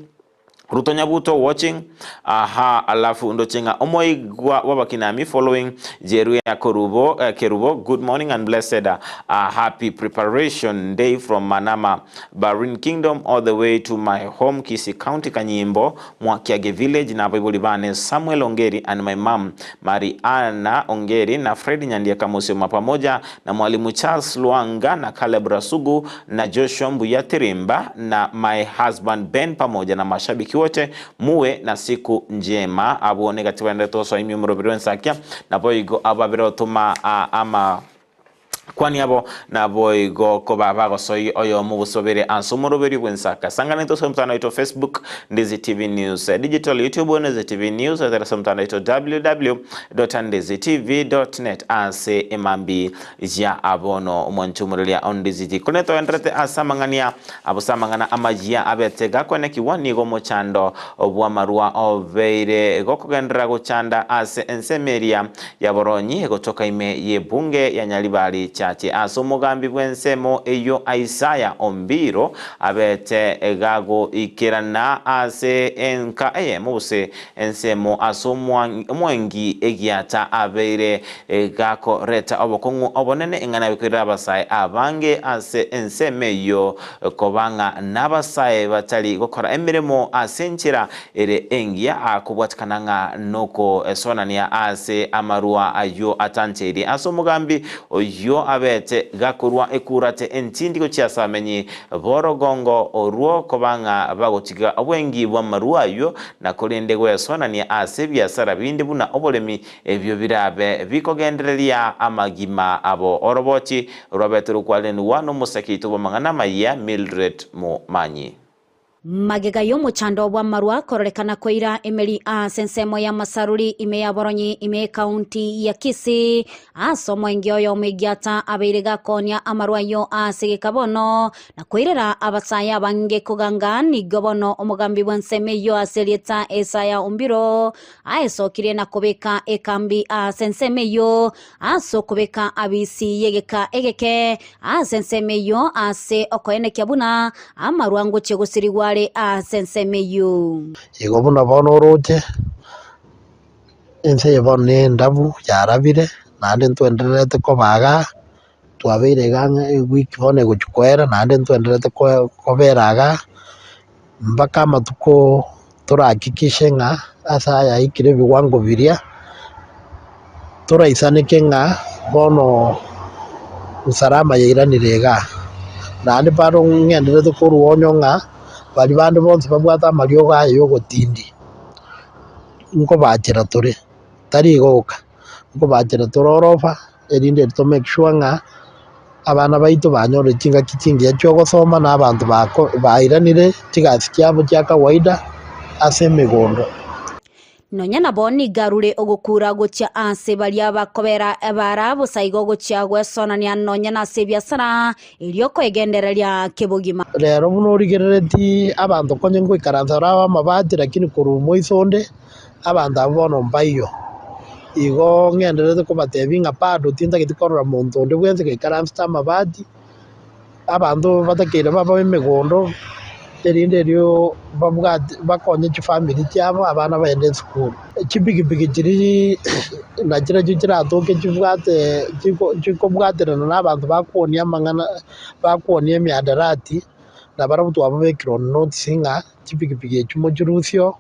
Ruto Nyabuto watching aha alafu ndoche ng'a omoigwa bw'abakinami following Jeruya Korubo eh, Kerubo good morning and blessed uh, happy preparation day from Manama Bahrain Kingdom all the way to my home Kisii County Kanyimbo Mwakiage village na abaibori bane Samuel Ongeri and my mom Mariana Ongeri na Fred Nyandieka Musioma pamoja na mwalimu Charles Lwanga na Caleb Rasugu na Joshua Mbuyatirimba na my husband Ben pamoja na mashabiki wote muwe na siku njema. Abwo niga tibwenerete gosoa ime omoroberi bw'ensakia, naboigo abwo babere gotoma ama kwani abo naboigo koba bagosoi oyomo gose babere ase omoroberio bw'ensaka. Sangana intwe ase omotandao oito Facebook, Ndizi TV News Digital, YouTube, Ndizi TV News, goetera ase omotandao oito www.ndizitv.net ase emambi ya bono omwancho omoreria o Ndizi TV. Korende togendererete ase amang'ania Ase amang'ana amayia abete gakwenekigwa, nigo omochando bw'amarwa obeire gokogenderera gochanda ase ensemo eria ya boronyi gotoka ime y'ebunge ya Nyaribari Chache. Ase omogambi bw'ensemo eyio Isaiah Ombiro abete gagoikerana ase enka eyemo gose ensemo ase omwangi egiata abeire Gakoreta obokong'u obonene ing'ana bikoirera abasae abange ase ensemo eyio koba ng'a nabasae batari gokora emeremo ase enchera ere engiya, akobwatekana ng'a nokoesonania ase amarua ayio atancheirie ase omogambi oyio abete gakorua ekurate entindi gochia ase abamenyi b'orogongo orwo koba ng'a bagotiga obwengi bw'amarua ayio na korende gwesonania ase ebiasara binde buna oboremi Ebio birabe bikogendereria amagima abo. Oroboti rwabete rokwarenigwa nomosake oito bw'amang'ana amayia Mildred Momanyi. Magega y'omochando bw'amarwa kororekana koira emeri ase ensemo y'amasaruri ime ya Boronyi ime y'ekaunti ya Kisii, ase omoengi oyomo egiata abeire gakoonia amarwa ayio ase egeka bono na koirera abasae abange koganga nigo bono omogambi bw'ensemo eyio ase erieta Isaya Ombiro Aesokirie na kobeka ekambi ase ensemo eyio, ase okobeka abisi y'egeka egeke ase ensemo eyio, ase okoenekia buna amarwa ngochia gosirigwa are ase ensemo eyio. Igo buna bono oroche, ense eye bono nendabu yarabire, naende ntwendererete koba igaa, twabeire iga ang'e ewiki bono egochia koera naende ntwendererete koe kobera igaa, mpaka amatuko torahakikishe ng'a ase aya aikire ebiwango biria, toraisaneke ng'a bono usalama yairanire igaa. Naende bado ng'endererete korwa onyo ng'a baria bande bonsi babwate amariogo aya ya ogotindi, nkobachera tore, tari igo oka, nkobachera tore orofa. Erinde to make sure ng'a abana baito banyorire chingaki chingiya chi'ogosoma na abanto bako bairanire chigasi chiabo chia kawaida ase emegondo. Nonya nabo nigo arure ogokura gochia aase baria bakobera ebaara bosa igo gochia gwesonania nonya nase ebiasara, erio koegendereria kebogima. Rero buna origereretie abanto konye ngoikaransa ore amabati lakini korwa omoiso onde Abanto abwo bono mbaiyo. Igo ng'endererete kobatebia ng'a bado tintageti korora monto onde bwensi gaikaransete amabati, abanto batakeire babe emegondo, erinde erio babwate bakonye chifamiri chiabo abana bagende esukuru. Chipikipiki chiria nachirochio chiratoke chibwate chiko chikobwaterana na abanto bakwonia amang'ana bakwonia emiadarati, nabarabwo twababekire on notice ng'a chipikipiki echio mochirusie oo.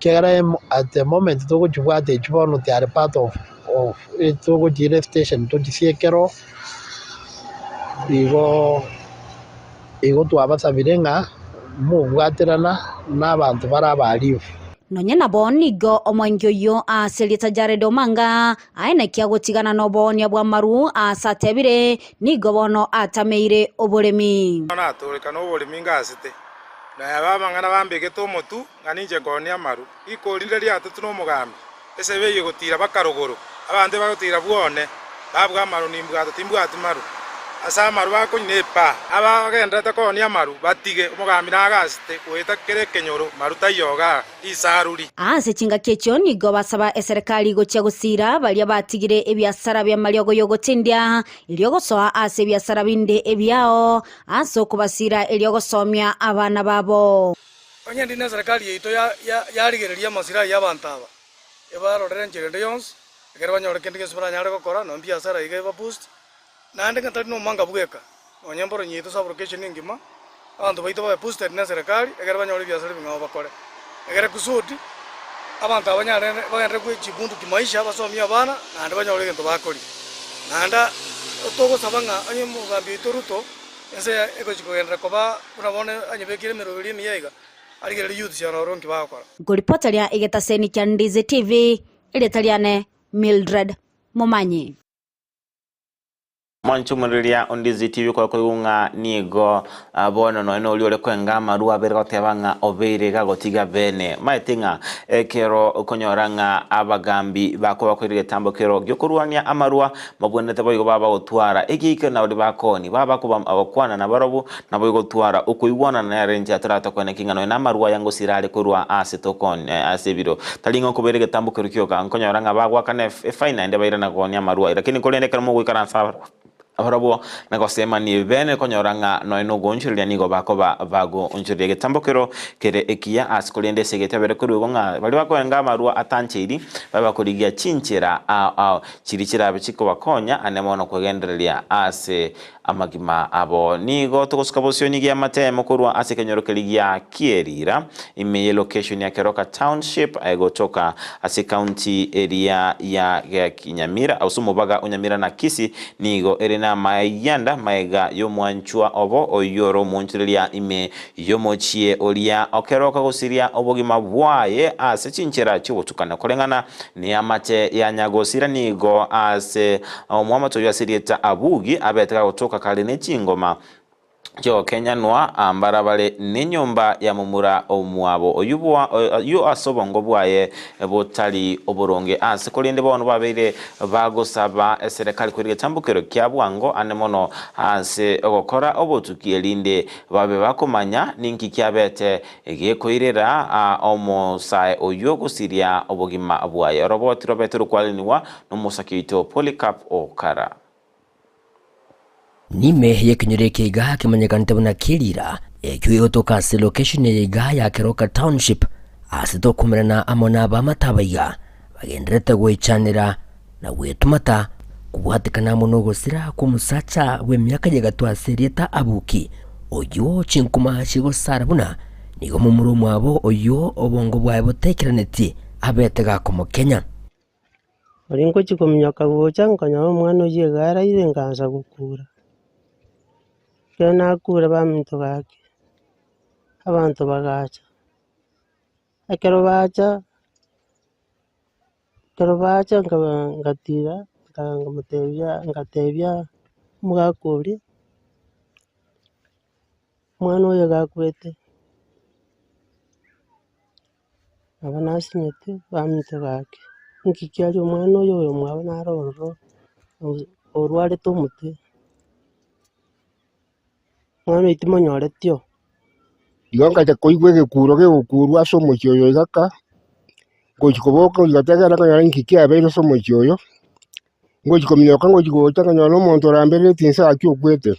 Ekiagera at the moment togochibwata echio bono they are part of of togochiira estation tochisiekere oo, igo igo twabasabire ng'a mobwaterana na abanto bare abahalifu. Nonya nabo nigo omoengi oyio ase erieta Jared Omanga aenekia gotigana noboonia bw'amaru aase atebire, nigo bono atameire oboremi. Natoreka noboremi ngasete. Na aba amang'ana bambegete omotu, ng'a ninche nkoonia amaru. Rikori rinde riatetwe nomogambi, esebe eyio egotiira baka rogoro, abanto ebagotiira bwone, babua amaru nimbwate timbwati maru. Ase amaru bakonywa nepaa. Aba bagendererete koonia amaru, batige, omogambi nagasete goeta kera ekenyoro, maru taiyo igaa, risaruri. Ase chingaki echio nigo basaba eserekari gochia gosiira baria batigire ebiasara bi'amariogo y'ogotindia, erio gosoa ase ebiasara binde ebiao, Ase okobasiira erio gosomia abana babo. Onye ndi neserekari yaito yarigereria amasilahi y'abanto aba, ebarorere enchera ende yonsi, ekero banyore kende gionsi baranyare gokora, nonya ebiasara iga eba boost, naende ng'a tari nomanga bweka, nonya emboronyi yaito sub-location engima, abanto baito babe boosted neserekari, ekero banyore ebiasara ebing'ao bakore. Ekere kusudi, abanto aba banyare bagenderere kwe chibunduki maisha, basomie abana, naende banyore egento bakoria. Naende togosaba ng'a onye omogambi oito Ruto, ense eye egochia kogenderera koba buna bono anyebekire emeroberi emiya iga. Arigererie youth chiane ororo nki bagokora. Nkoripoteria egetaseni kia Ndizi TV, erieta riane Mildred Momanyi. Mwanchumoriria Ondizi TV koe koigwa ng'a nigo bono nonya noria ore kwenga amarwa abere goteba ng'a obeire gagotiga bene. Maete ng'a ekero okonyora ng'a abagambi bakoba bakoira egetambo kero giokorwania amarwa mabwenerete boigo baba bagotwara egeikero na baria bakoonia baba bagokwana nabarobwo naboigo gotwara okoigwanana nere inche toratokwane ki ng'a nonya namarwa aya ngosira are korwa ase tokoonia ase ebiro. Tari ng'a okobeira egetambo keria kioka nkonyora ng'a bagoakana efaini naende bairana koonia amarwa aye. Lakini korende ekero mogoikaransa barobwo na gosemania ebibe konyora ng'a nonya nogoonchoreria nigo bakoba bagoonchoreria. Egetambo kero kere ekiya ase korende ase egetabere korwa igo ng'a baria bakoenga amarwa atancheiri babe bakorigia chinchera ao ao chiria chirabe chikobakonya ane mono kwegendereria ase Amagima abo nigo togosuka bosio nigo y'amatemo korwa ase ekenyoro keria gia Kierira ime ye location ya Keroka Township egotoka ase county eria ya Nyamira ase omobaga o Nyamira na Kisii nigo ere namayianda maega y'omwanchwa obo oyio ore omoonchoreria ime y'omochie oria o Keroka gosiria obogima bwaye ase chinchera chi'obotukano koreng'ana Neamate ya nyagosira nigo ase omwamate oyio ase erieta Abugi abete gagotoka kare ne chingoma chi'ogokenyanwa mbarabare nenyomba ya momura omwabo oyio ase obongo bwaye botari oboronge ase korende bono babeire bagosaba eserekari koira egetambokero kia bwango ane mono ase ogokora obotuki erinde babe bakomanya ninki kiabete Gekoirera omosae oyio gosiria obogima bwaye. Oroboti robete rokwarenigwa nomosake oito Polycarp Okara. Nime y'ekenyoro eke iga kemanyekanete buna Kirira, ekio gegotoka ase location eye iga ya Keroka Township, ase tokomerana amo na abamate abaiga bagendererete goechanera na gwetumata kobwatekana amo nogosira kw'omosacha bw'emiaka y'egatwa ase erieta Abuki, oyio chinkuma chigosara buna nigo momura omwabo oyio obongo bwaye botaikeranetie abete gakomokenya. Oria ngochia kominyoka gocha nkanyora omwana oyio iga araire nkaansa gokura. Ekero nakure baminto gaki, abanto bagacha, ekero bacha. Ekero bacha nkaba ngatira, nkamotebia ngatebia omogaka oria, omwana oyo iga akwete, nabo nasinyete baminto gaki, inki kiaria omwana oyo oyo omwabo nare ororo orwarete omotwe, omwana oyio timonyoreti oo. Igo nkacha koigwa egekuro kegokurwa ase omochie oyo iga ka, ngochia koboka ngochia gotegerera nkonyora inki kiabeire ase omochie oyo, ngochia kominyoka ngochia gocha nkanyora omonto oramberereti inse gaki okwete.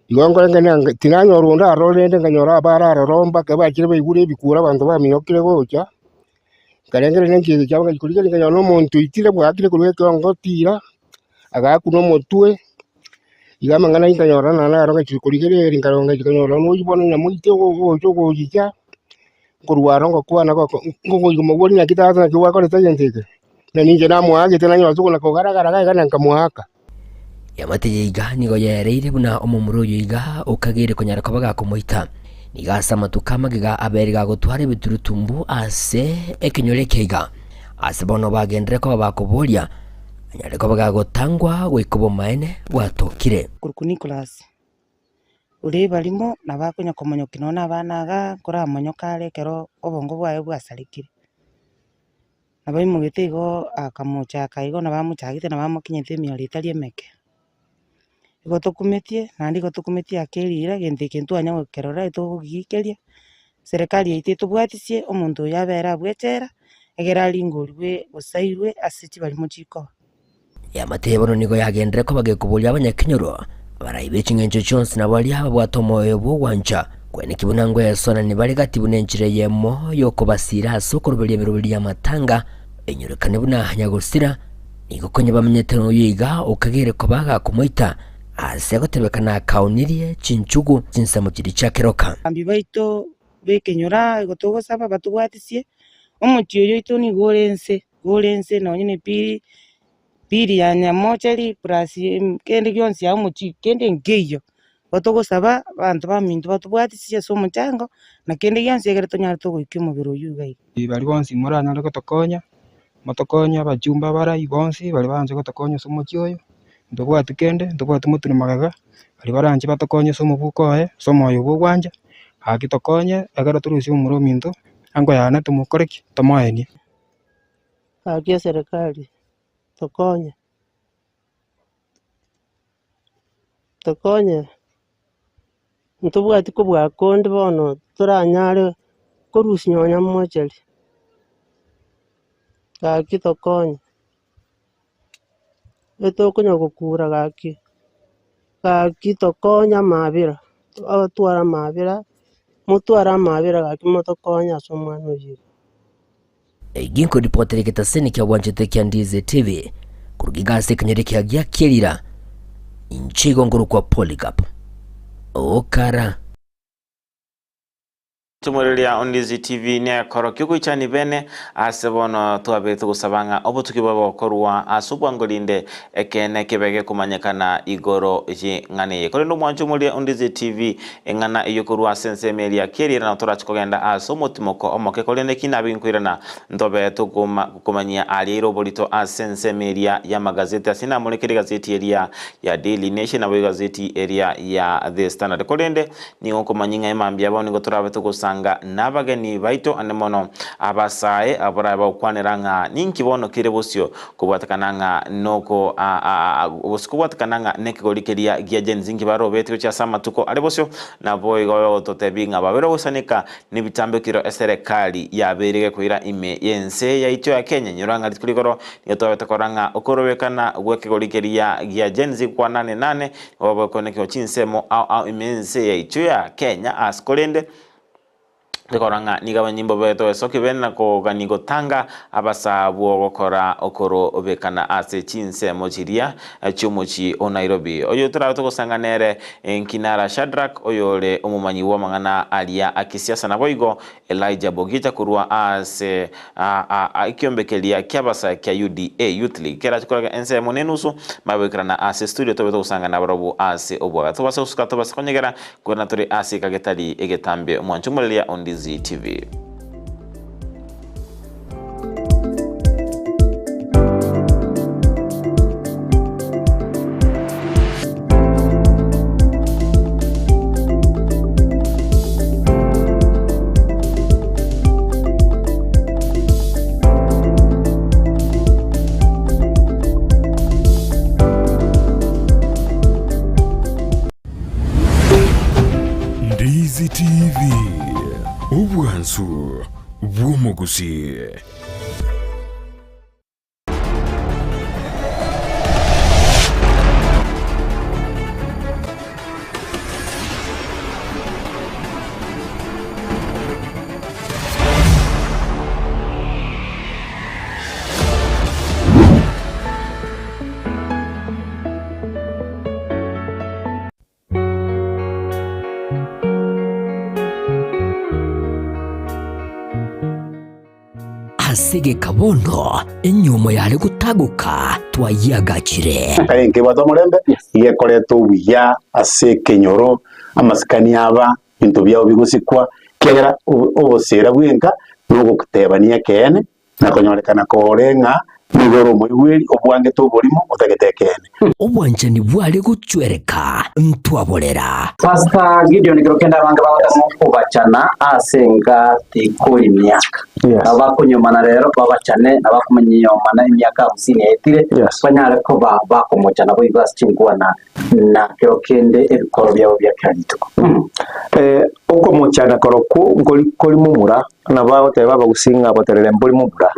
Igo nkoreng'ana ng'a tinanyora onde aroro rende nkanyora abare aroro mpaka bachire baigure ebikuro abanto baminyokire gocha, nkarengereria ninki eke kiabo ngachia korigereria nkanyora na omonto oitire bwakire korwa ekeongo tira, agakuna omotwe. Iga amang'ana ayio nkanyora naende naro ngachia korigereria nkarora ngachia konyora noyio bono nyamoite ogocha ogochicha, nkorwa aro ngokwana goko ngogoika moborie naki tata naki gwakorete egento eke, na ninche namoagete nanyora tokona kogaragara iga iga na nkamoaka. Eamate eye iga nigo yaereire buna omomura oyo iga okageire konyara koba gakomoita. Nigo ase amatuko amagega abeire gagotwara ebiturutumbu ase ekenyoro eke iga. Ase bono bagenderere koba bakoboria, Anyare koba gagotangwa goika obomaene bwatokire. Korokwa Nicholas, oria ebarimo nabo akonya komonyokia nonya na abana igaa, nkoramonyoka are ekero obongo bwaye bwasarekire. Nabo aimogete igo akamochaka igo nabo amochagete nabo amokinyete emioro etari emeke. Igo tokumetie, naende igo tokumetie ake erira egento eke ntwanya gokerora etogogiikeria, serikali yaito etobwatisie omonto oyo abere abwo echela, egere aringorwe gose airwe ase chibarimo chikoba. Eamate bono nigo yagenderere koba gekoboria abanyakenyoro, abarai be ching'encho chionsi na baria babwate omoyo bw'ogwancha, kweneki buna ngwesonani bare gati buna enchera eyemo y'okobasiira ase okoroberia emeroberi y'amatanga, enyorekane buna nyagosira, Nigo konya bamenyete noyo iga okagere koba gakomoita, aase gotebekana akaonirie chinchugu chinsemo chiria chia keroka. Abagambi baito b'ekenyoro aa igo togosaba batobwatisie, omochie oyo oito nigo ore ense, igo ore ense nonye na epiri, piri ya nyamocheri plus kende gionsi aa omochie kende nkeiyo. Igo togosaba, abanto baminto batobwatisie ase omochango, na kende gionsi ekere tonyare togoikia omobere oyio iga iga. Baria bonsi moranyare gotokonya, motokonye abachumba abarai bonsi baria baranche gotokonya ase omochie oyo, ntobwati kende, ntobwati motwe na magega, baria baranche batokonye ase omobuko oye, ase omoyo bwa ogwancha, gaki tokonye ekero torusie omomura ominto, ango yane tomokore ki? Tomoenie. Gaki eserekari tokonye, tokonye ntobwati kobua konde bono toranyare korusia nonya mochari, gaki tokonye, etokonya gokura gaki, gaki tokonye amabera, otware amabera, motware amabera gaki motokonye ase omwana oyio iga. Egi nkoripotera egetaseni kia bwanchete kia Ndizi TV koruga iga ase ekenyoro ekiya gia Kerira, inche igo nkorokwa Polycarp Okara. Tumoriria Ondizi TV nekoro kiogoichani bene ase bono twabete gosaba ng'a obotuki bwabe gokorwa ase obwango rinde ekeene kebe gekomanyekana igoro y'eng'ana eye. Korende omwancho omorie Ondizi TV eng'ana eyio korwa ase ensemo eria keriera nabo torache kogenda ase omotimoko omoke korende ki nabe nkoirana ntobe tokomanyia aria ire oborito ase ensemo eria y'amagazeti ase namorekere egazeti eria ya Daily Nation nabo egazeti eria ya The Standard korende Nigo nkomanyia ng'a emambia yabo nigo torabe togosanga nabageni baito ande mono abasae abwo barabe bagokwanera ng'a ninki bono kere bosio kobwatekana ng'a noko gose kobwatekana ng'a nekegori keria gia Gen Z inki barobeti gochia ase amatuko are bosio. Naboigo bagototebia ng'a babere goisaneka nebitambekero eserekari yabeire gekoira ime y'ense yaito ya Kenya. Inyora ng'a rituko rigoro nigo twabete korora ng'a okorobekana gw'ekegori keria gia Gen Z kwa nane nane Obokonekio chinsemo ao ao ime ense yaito ya Kenya ase korende rikora ng'a nigo abanyimbo beto esoki bene na kogani gotanga abasaa bw'ogokora okorobekana ase chinsemo chiria chi'omochie o Nairobi. Oyo torabe togosanga nere Nkinara Shadrack oyore omomanyi bw'amang'ana aria a kisiasa naboigo Elijah Bogicha korwa ase ekiombe keria ki'abasae kia UDA Youth League kerache korega ensemo nenusu maboikerana ase studio tobe togosanga nabarobwo ase obwaga. Tobase gosuka tobase konyegera kwerana tore ase eka getari egetambe omwancho omoreria o Ndizi TV. Ndizi TV, obwansu bw'omogusii. Ase egeka bono enyiomo yare gotagoka twayiagachire. Enka enkebwate omorembe, iga ekoreta obuya ase ekenyoro, amasikani aba, ebinto biabo bigosikwa, ekiagera obosera bw'enka nogotebania ekeene, na konyorekana kore ng'a nigo ore omoigweri obwangete oborimo otagete ekeene. Obwanchani bware gochwereka ntwaborera. Pastor Gideon kero kende abange bagotema okobachana ase enka tikori miaka. Nabo bakonyomana rero babachane na bakomanyomana emiaka hamsini yaetire banyare koba bakomochana boigo ase chinkwana na kero kende ebikoro biabo bia kera rituko. Okomochana korokwo nkori kori momura, nabo agoteba abagusii ng'a boterere mbori momura.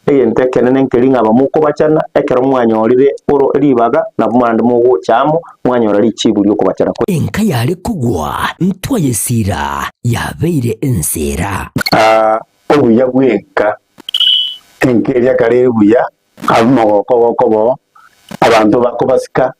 Egento ekenene nkeri ng'a abamokobachana, ekero mwanyorire oro ribaga, nabo naende mogocha amo, mwanyora richibu ri'okobachana. Enka yare kogwa ntwayesiira, yabeire enseera. Obuya bw'enka, enka eria kare ere buya, abwo omogoko ogokoba oo, abanto bakobasika,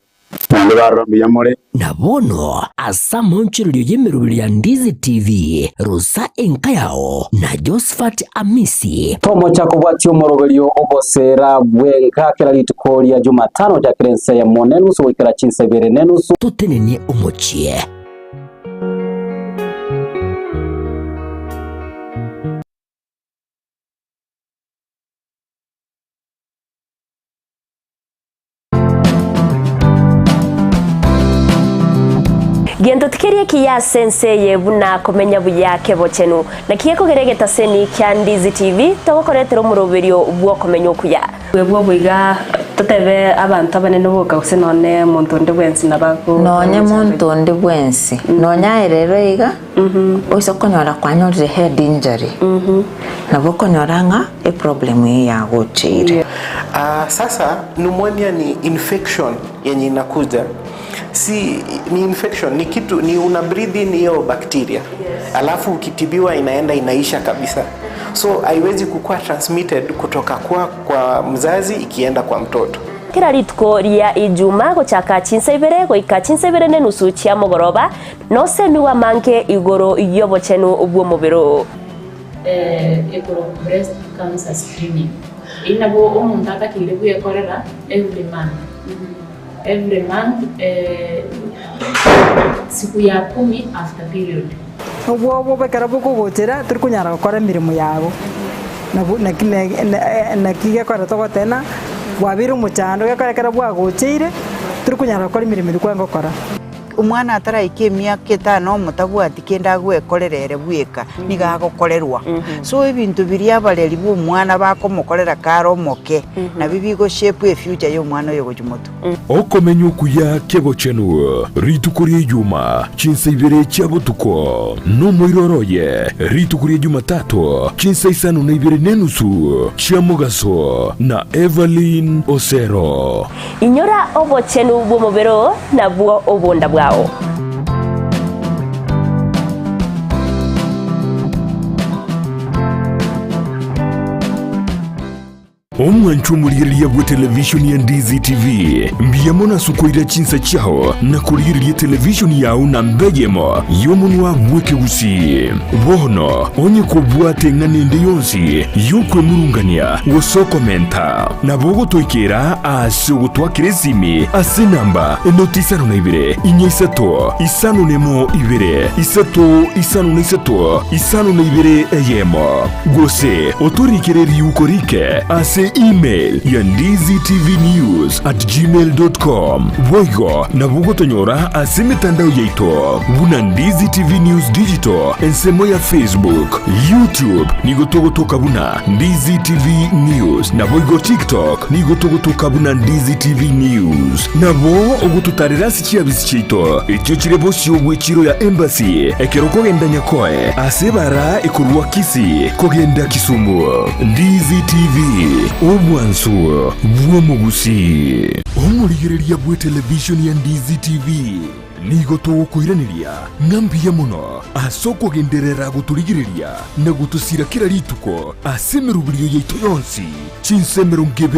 naende barora mbuya more. Na bono ase amaonchorerio y'emeroberio ya Ndizi TV, rusa enka yao na Josephat Amisi. Tomocha kobwatia omoroberio ogoseera bw'enka kera rituko ria Jumatano gochakera ensa eyemo nenusu goikera chinsa ibere nenusu. Totenenie omochie. Gento tikeri ekiya ase ense eye buna komenya buya kebochenu. Naki gekogera egetaseni kia Ndizi TV togokoretera omoroberio bw'okomenya okuya. Bw'obo iga totebe abanto abanene boka gose nonye monto onde bwensi nabo Nonye monto onde bwensi, nonye aye rero iga, oise konyora kwanyorire head injury, nabo okonyora ng'a eproblem eye yagocheire. Ah, sasa pneumonia ni infection yenye inakuja si ni infection ni kitu ni una breathe in hiyo bacteria alafu ukitibiwa inaenda inaisha kabisa so haiwezi kukuwa transmitted kutoka kwa, kwa mzazi ikienda kwa mtoto Kera rituko ria Ijuma gochaka chinsa ibere goika chinsa ibere nenusu chia mogoroba, nosemigwe amange igoro y'obochenu bw'omobere oo. Ekero breast cancer screening, eyio nabo omonto atakeire bwekorera every month, every month siku ya kumi after period. Obwoba ekero bokogochera tori konyara gokora emeremo yabo, nabo naki naki gekogera togoteba bwabeire omochando gekogera ekero bwagocheire tori konyara gokora emeremo eria kwarenge gokora. Omwana ataraika emiaka etano omotabwati kende agwekorera ere bweka, nigo agokorerwa. So ebinto biria abareri ba omwana bakomokorera kare omoke, nabio bigo shape efuture ya omwana oyo gochia motwe. Okomenya okuya kebochenu rituko ria Ijuma, chinsa ibere chia botuko, nomoiroro oye rituko ria Jumatato, chinsa isano na ibere nenusu chia mogaso, na Evelyn Osero. Inyora obochenu bw'omobere oo, nabwo obonda bwao. Omwanchwa omorigereria bw'etelevishoni ya Ndizi TV, mbuya mono ase okoira chinsa chiao na korigereria etelevishoni yao namba eyemo y'omonwa bw'ekegusii. Bono onye kobwate eng'ana ende yonsi y'okwemurungania gose okomenta, nabo ogotoikera ase ogotwakera esimi ase enamba enoti isano na ibere, inya isato, isano nemo ibere, isato isano na isato, isano na ibere eyemo. Gose otorikere riuko rike ase email ya ndizitvnews@gmail.com. Boigo nabo ogotonyora ase emetandao yaito buna Ndizi TV News Digital ensemo ya Facebook, YouTube nigo togotoka buna Ndizi TV News naboigo TikTok nigo togotoka buna Ndizi TV News. Nabo ogototarera ase chiabisi chiaito echio chire bosio bw'echiro ya Embassy ekero okogenda Nyakoe ase ebara ekorwa Kisii kogenda Kisumu. Ndizi TV, obwansu bw'omogusii. Omorigereria bw'etelevishoni ya Ndizi TV nigo togokoiraneria ng'a mbuya mono ase okogenderera gotorigereria na gotosira kera rituko ase emeroberio yaito yonsi chinsa 24.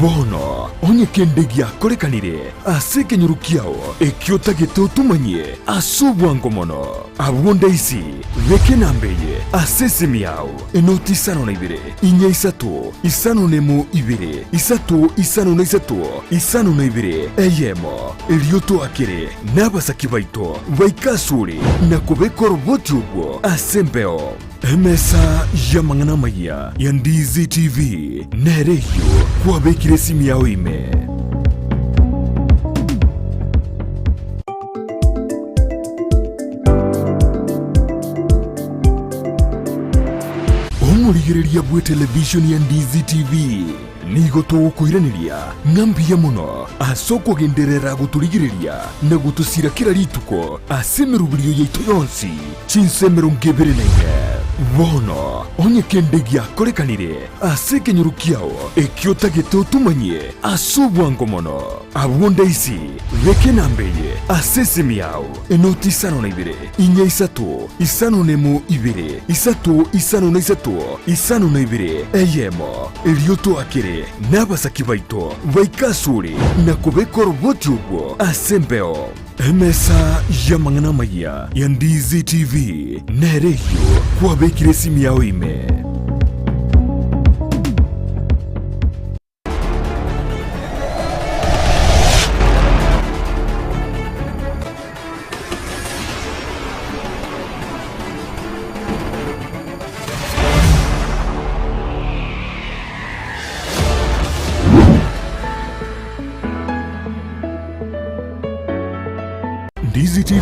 Bono onye kende giakorekanire ase ekenyoro kiao ekio otagete otomanyie ase obwango mono, abwo ndaisi beka enamba eye ase esimi yao, enoti isano na ibere, inya isato, isano nemo ibere, isato isano na isato, isano na ibere, eyemo, erio toakere nabasaki baito baike asore na kobeka oroboti obwo ase embeo. Emesa y'amang'ana amayia ya Ndizi TV nere eyio kwabekire esimi yao ime. Omorigereria bw'etelevishoni ya Ndizi TV nigo togokoiraneria ng'a mbuya mono ase okogenderera gotorigereria na gotosira kera rituko ase emeroberio yaito yonsi chinsa 24. Bono onye kende giakorekanire ase ekenyoro kiao ekio otagete otomanyie ase obwango mono, abwo ndaisi beka enamba eye ase esimi yao, enoti isano na ibere, inya isato, isano nemo ibere, isato isano na isato, isano na ibere, eyemo. Erio toakere nabasaki baito baike asore na kobeka oroboti obwo ase embeo. Emesa y'amang'ana amayia ya Ndizi TV nere eyio kwabekire esimi yao ime. Ndizi TV.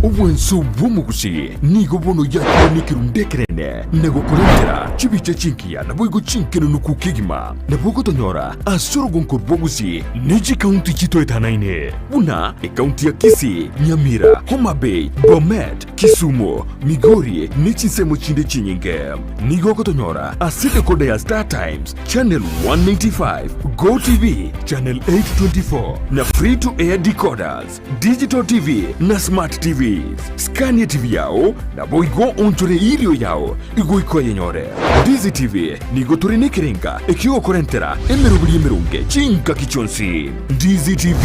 Obwansu bw'omogusi nigo bono yakire nekerundu ekerene, na gokorentera chibicha chingiya naboigo chinkenenuku kegima. Nabo ogotonyora ase orogonko rw'obogusi ne chikaunti chitoetanaine, buna ekaunti ya Kisii, Nyamira, Homa Bay, Bomet, Kisumu, Migori ne chinsemo chinde chinyinge. Nigo ogotonyora ase decoder ya Star Times, Channel 195, Go TV, Channel 824 na Free to Air decoders, Digital TV na Smart TVs. Skania TV yao naboigo onchore erio yao igoika oyenyore. Ndizi TV nigo tore nekerenga ekiogokorentera emeroberi emeronge chingaki chionsi. Ndizi TV,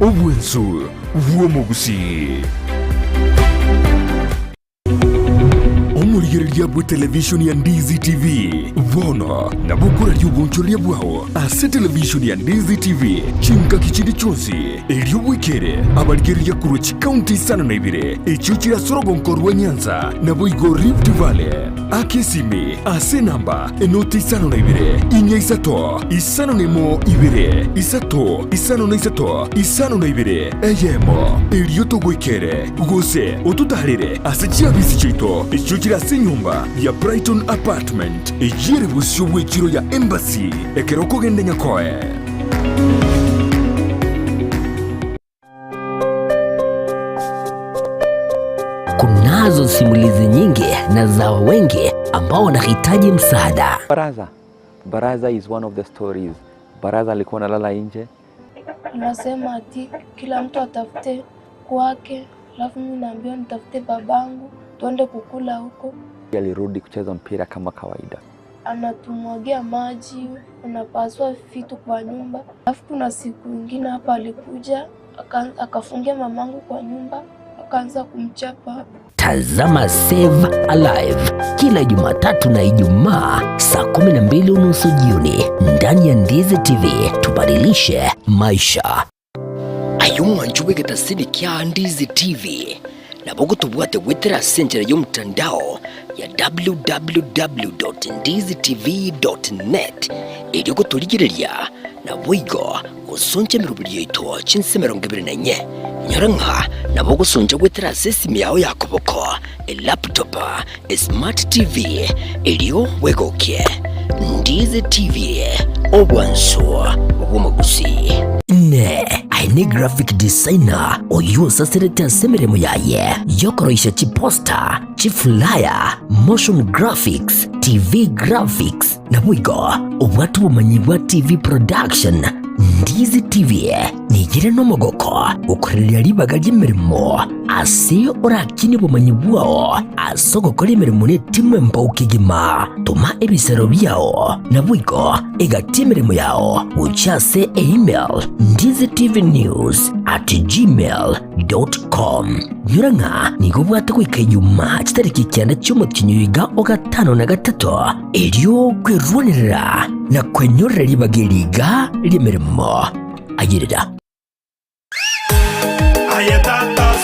obwensu bw'omogusii. Omorigereria bw'etelevishoni ya Ndizi TV bono nabo okoraria obonchoreria bwao ase televishoni ya Ndizi TV chingaki chinde chionsi, erio bwekere abarigereria korwa chikaunti isano na ibere echio chire ase orogonko rwa Nyanza naboigo Rift Valley. Aka esimi ase enamba enoti 52 4 5 1 2 3 53 52 eyemo, erio togoikere gose ototaarere ase chiabisi chiaito echio chire ase enyomba ya Brighton Apartment, eyio ere bosio bw'echiro ya Embassy ekero okogenda Nyakoe. Kunazo simulizi nyingi na za wengi ambao wanahitaji msaada. Baraza. Baraza is one of the stories. Baraza alikuwa analala nje. Anasema ati kila mtu atafute kwake, alafu mimi naambiwa nitafute babangu tuende kukula huko. Alirudi kucheza mpira kama kawaida. Anatumwagia maji, anapasua vitu kwa nyumba. Alafu kuna siku ingine hapa alikuja akafungia mamangu kwa nyumba akaanza kumchapa. Tazama Save Alive kila Jumatatu na Ijumaa saa 12:30 jioni ndani ya Ndizi TV. Tubadilishe maisha. Aye omwancho bw'egetasini kia Ndizi TV nabo ogotobwate goetera ase enchera y'omotandao ya www.ndizitv.net erio gotorigereria naboigo gosoncha emeroberi yaito chinse 24. Inyora ng'a nabo ogosoncha goetera ase esimi yao ya koboko, elaptop, esmart TV, erio bwegokie. Ndizi TV, obwansu bw'omogusii. Inee! Aye ne graphic designer oyio osaserete ase emeremo yaye y'okoroisia chiposter, chiflyer, motion graphics, TV graphics, Naboigo obwate obomanyi bwa TV production, Ndizi TV nigere nomogoko gokorereria ribaga ri'emeremo ase orakinie obomanyi bwao ase ogokora emeremo netimu embao kegima. Toma ebisero biao naboigo egati emeremo yao gochia ase email ndizitvnews@gmail.com. Nyora ng'a nigo obwate goika Ijumaa chitariki kianda chi'omotienyi oyo iga o gatano na gatato, erio kwerwanerera na kwenyorera ribaga eri iga ri'emeremo. Ayerera.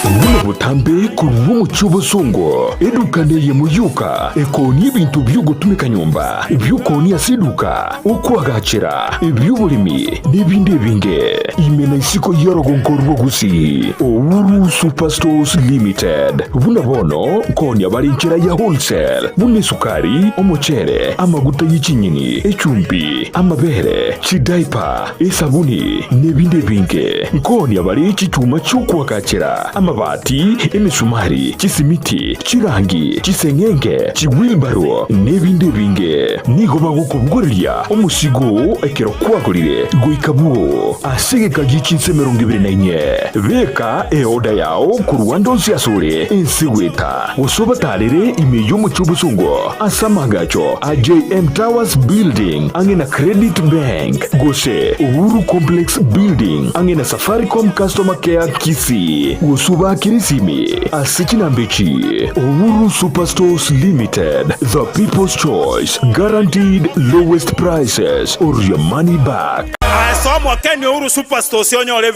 Buna botambe korwa omochie obosongo, eduka neyemo yoka ekoonia ebinto bi'ogotumeka nyomba, ebi'okoonia ase eduka, okoagachera, ebi'oboremi, na ebinde ebinge. Ime na isiko y'orogongo rwa Gusii, Uhuru Superstores Limited. Buna bono nkoonia bare enchera ya wholesale, buna esukari, omochere, amaguta ye chinyeni, echumbi, amabere, chidaipa, esabuni, na ebinde ebinge. Nkoonia bare chichuma chi'okoagachera, amabati, emesumari, chisimiti, chirangi, chiseng'enge, chiwilbaro, na ebinde ebinge. Nigo bagokobogoreria omosigo oo ekero kwagorire goika bwoo ase egeka gie chinsa 24. Beka eoda yao korwa ande onsi asore ense goeta, gose obatarere ime y'omochie obosongo ase amaagacho a JM Towers Building ang'e na Credit Bank, gose Uhuru Complex Building ang'e na Safaricom Customer Care Kisii, gose obaakere esimi ase chinamba echi, Uhuru Superstores Limited, the people's choice, guaranteed lowest prices or your money back. Ase omokeni Uhuru Superstores onyore.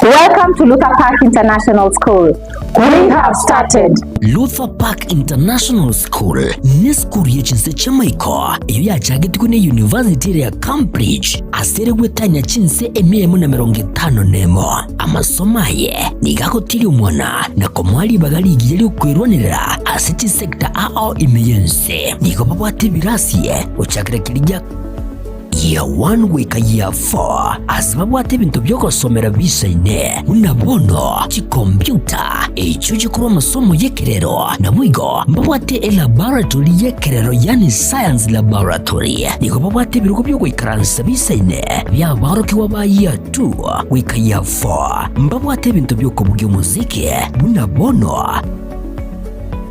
Welcome to Luther Park International School. We have started. Luther Park International School nesukuru ye chinse chi'amaiko eyio yachagetigwe ne University ere ya Cambridge ase ere gwetania chinse emia emo na emerongo etano nemo. Amasomo aye nigo agotiria omwana na komoa ribaga rigiya ri'okwerwanerera ase chisecta ao ime y'ense. Nigo babwate ebirasi gochakera keria gia Year 1 goika Year 4 ase babwate ebinto bi'ogosomera biisaine, buna bono chikompiuta, echio chikorwa amasomo y'ekerero, naboigo mbabwate elaboratory y'ekerero yaani science laboratory. Nigo babwate ebirogo bi'ogoikaransa biisaine bi'aborokigwa ba Year 2 goika Year 4. Mbabwate ebinto bi'okobugia omosiki buna bono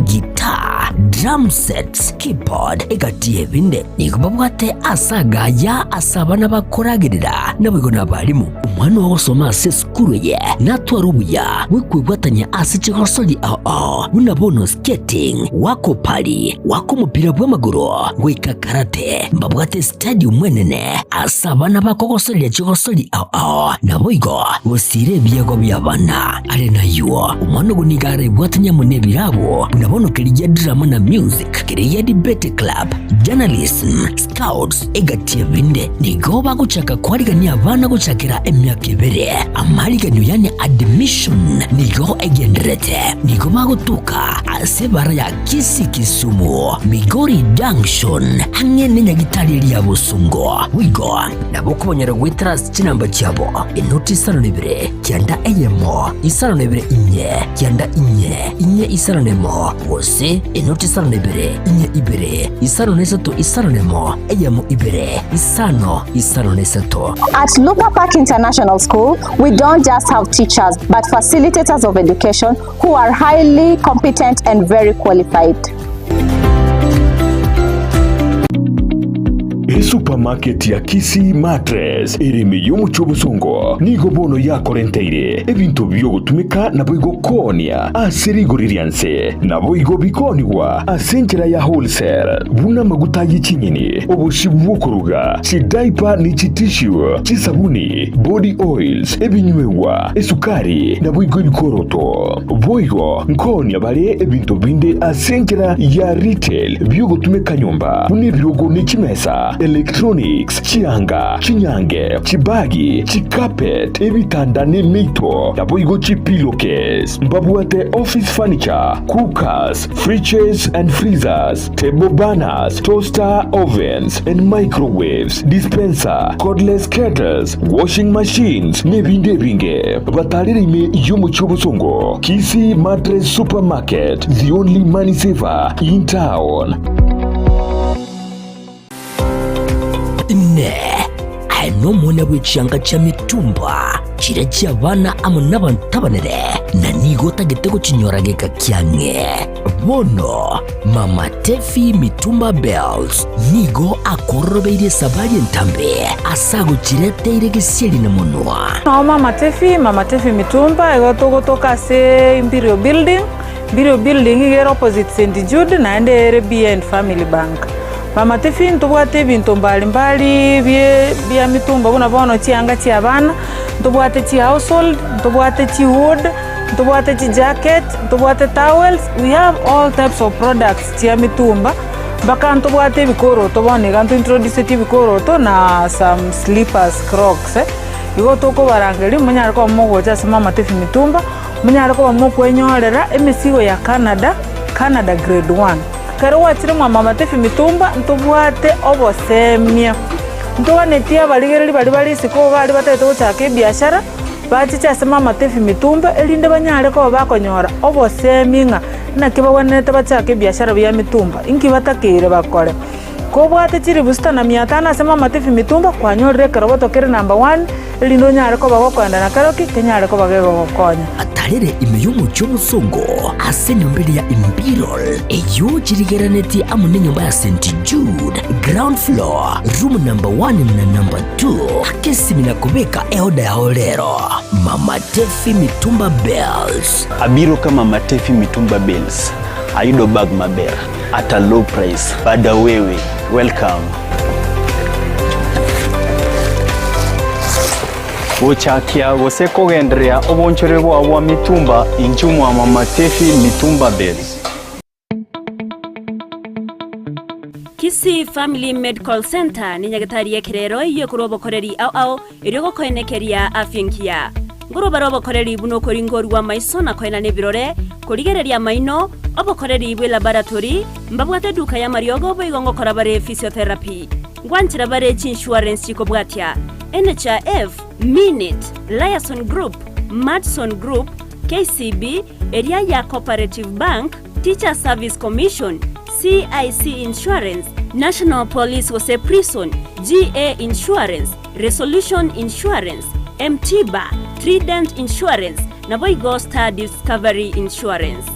Guitar, drum sets, keyboard, egati y'ebinde. Nigo babwate ase agaya ase abana bakoragerera, naboigo nabarimu. Omwana ogosoma ase esukuru eye natware obuya bw'okwebwatania ase chigosori ao ao buna bono skating, goaka opari, goaka omopira bw'amagoro, goika karate. Mbabwate stadium enene ase abana bakogosoreria chigosori ao ao, naboigo gosiira ebiegwa bi'abana. Are nayio, omwana ogo nigo arebwatanie amo nebirabo, buna bono keria drama na music, keria debate club, journalism, scouts, egati ebinde. Nigo bagochaka kwarigania abana gochakera emiaka ebere. Amariganio yani admission nigo egendererete. Nigo bagotoka ase ebara ya Kisii Kisumu, Migori Junction, ang'e nenyagitari eria ya Bosongo. Boigo nabo okobanyora goetera ase chinamba chiabo, enoti isano na ibere, kianda eyemo, isano na ibere inye, kianda inye, inye isano na emo, gose enoti isano na ibere, inye ibere, isano na isato isano na emo, eyemo ibere, isano, isano na isato. At Luther Park International School, we don't just have teachers, but facilitators of education who are highly competent and very qualified. Esupermarket ya Kisii Mattress ere ime y'omochie obosongo nigo bono yakorenteire ebinto bi'ogotumeka naboigo koonia ase rigori ria nse, naboigo bikoonigwa ase enchera ya wholesale, buna amaguta ye chinyeni, obosie bw'okoruga, chidaipa ne chitissue, chisabuni, body oils, ebinywegwa, esukari, naboigo ebikoroto. Boigo nkoonia bare ebinto binde ase enchera ya retail bi'ogotumeka nyomba, buna ebirogo ne chimesa, electronics, chianga, chinyange, chibagi, chicarpet, ebitanda ne emeito, naboigo chipillowcase. Mbabwate office furniture, cookers, fridges and freezers, table burners, toaster ovens and microwaves, dispenser, cordless kettles, washing machines, nebinde ebinge. Batarere ime y'omochie obosongo, Kisii Mattress Supermarket, the only money saver in town. Inee! Aye nomwana bwe chianga chia mitumba, chiria chi'abana amo nabanto abanene, na nigo otagete gochinyora geka kiang'e? Bono Mama Tefi Mitumba Bells nigo akororobeirie esabari entambe ase agochireteire gesieri na monwa. Nao Mama Tefi, Mama Tefi Mitumba, igo togotoka ase Imperial Building, Imperial Building iga ere opposite St Jude naende ere behind Family Bank. Mama Tefi ntobwate ebinto mbali mbali bie bia mitumba buna bono chianga chia abana, ntobwate chi household, ntobwate chi wood, ntobwate chi jacket, ntobwate towels, we have all types of products chia mitumba, mpaka ntobwate ebikoroto bono iga nto introduceti ebikoroto na some slippers, crocs. Igo tokobarangeria monyare koba mogocha ase Mama Tefi Mitumba, monyare koba mokwenyorera emesigo ya Canada, Canada grade one. Ekero gwachire mwa Mama Tefi Mitumba ntobwate obosemia, ntoganetie abarigereria baria bare isiko baria batagete gochaka ebiashara, bachiche ase Mama Tefi Mitumba erinde banyare koba bakonyora obosemi ng'a naki bagwenerete bachake ebiashara bia mitumba, inki batakeire bakore. Kobwate chilifu sita na mia tano ase Mama Tefi Mitumba, kwanyorire ekeroboto kere number one, erinde onyare koba gokoenda na kero ki kenyare koba gegogokonya. Atarere ime y'omochie omosongo ase enyomba eria ya Imperial, eyio chirigeranetie amo nenyomba ya St. Jude, ground floor, room number one na number two. Aka esimi na kobeka eoda yao rero. Mama Tefi Mitumba Bales. Abiro ka Mama Tefi Mitumba Bales, ayudo bag maber at a low price. Bada wewe, welcome. Gochakia gose kogendereria obonchoreri bwao bwa mitumba inchuo mwa Mama Tefi Mitumba Bales. Kisii Family Medical Centre ne nyagetari y'ekerero eyio ekorwa obokoreri ao ao erio gokoenekeria afya engiya. Nkorwa bare obokoreri buna okoringorigwa amaiso na koenana ebirore, korigereria amaino, obokoreri bwe laboratory, mbabwate eduka y'amariogo boigo ngokora bare physiotherapy. Ngwanchera bare chiinsurance chikobwatia, NHIF, Minit, Liason Group, Madison Group, KCB, eria ya Cooperative Bank, Teachers Service Commission, CIC Insurance, National Police gose Prison, GA Insurance, Resolution Insurance, M-Tiba, Trident Insurance, naboigo Star Discovery Insurance.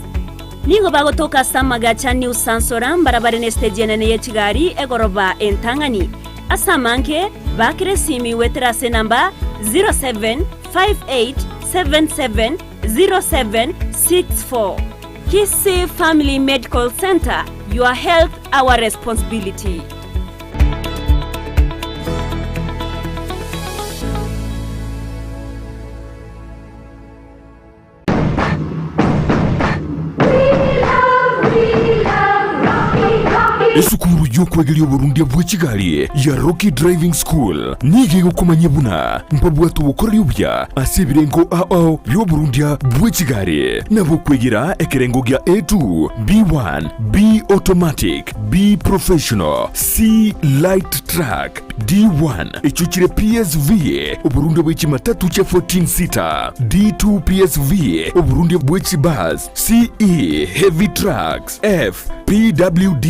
Nigo bagotoka ase amagacha New Sansora mbarabare nesiteji enene ye chigari egoroba entang'ani. Ase amange, baakera esimi goetera ase enamba 0758770764. Kisii Family Medical Centre, your health our responsibility. Esukuru y'okwegeria oborundia bwe chigari ya Rocky Driving School nigo egokomanyia buna mbabwate obokoreri obuya ase ebirengo ao ao bi'oborundia bwe chigari, nabo okwegera ekerengo gia A2, B1, B Automatic, B Professional, C Light Truck, D1 echio chire PSV, oborundia bwe chimatatu chia 14 seater, D2 PSV, oborundia bwe chibus, CE Heavy Trucks, F PWD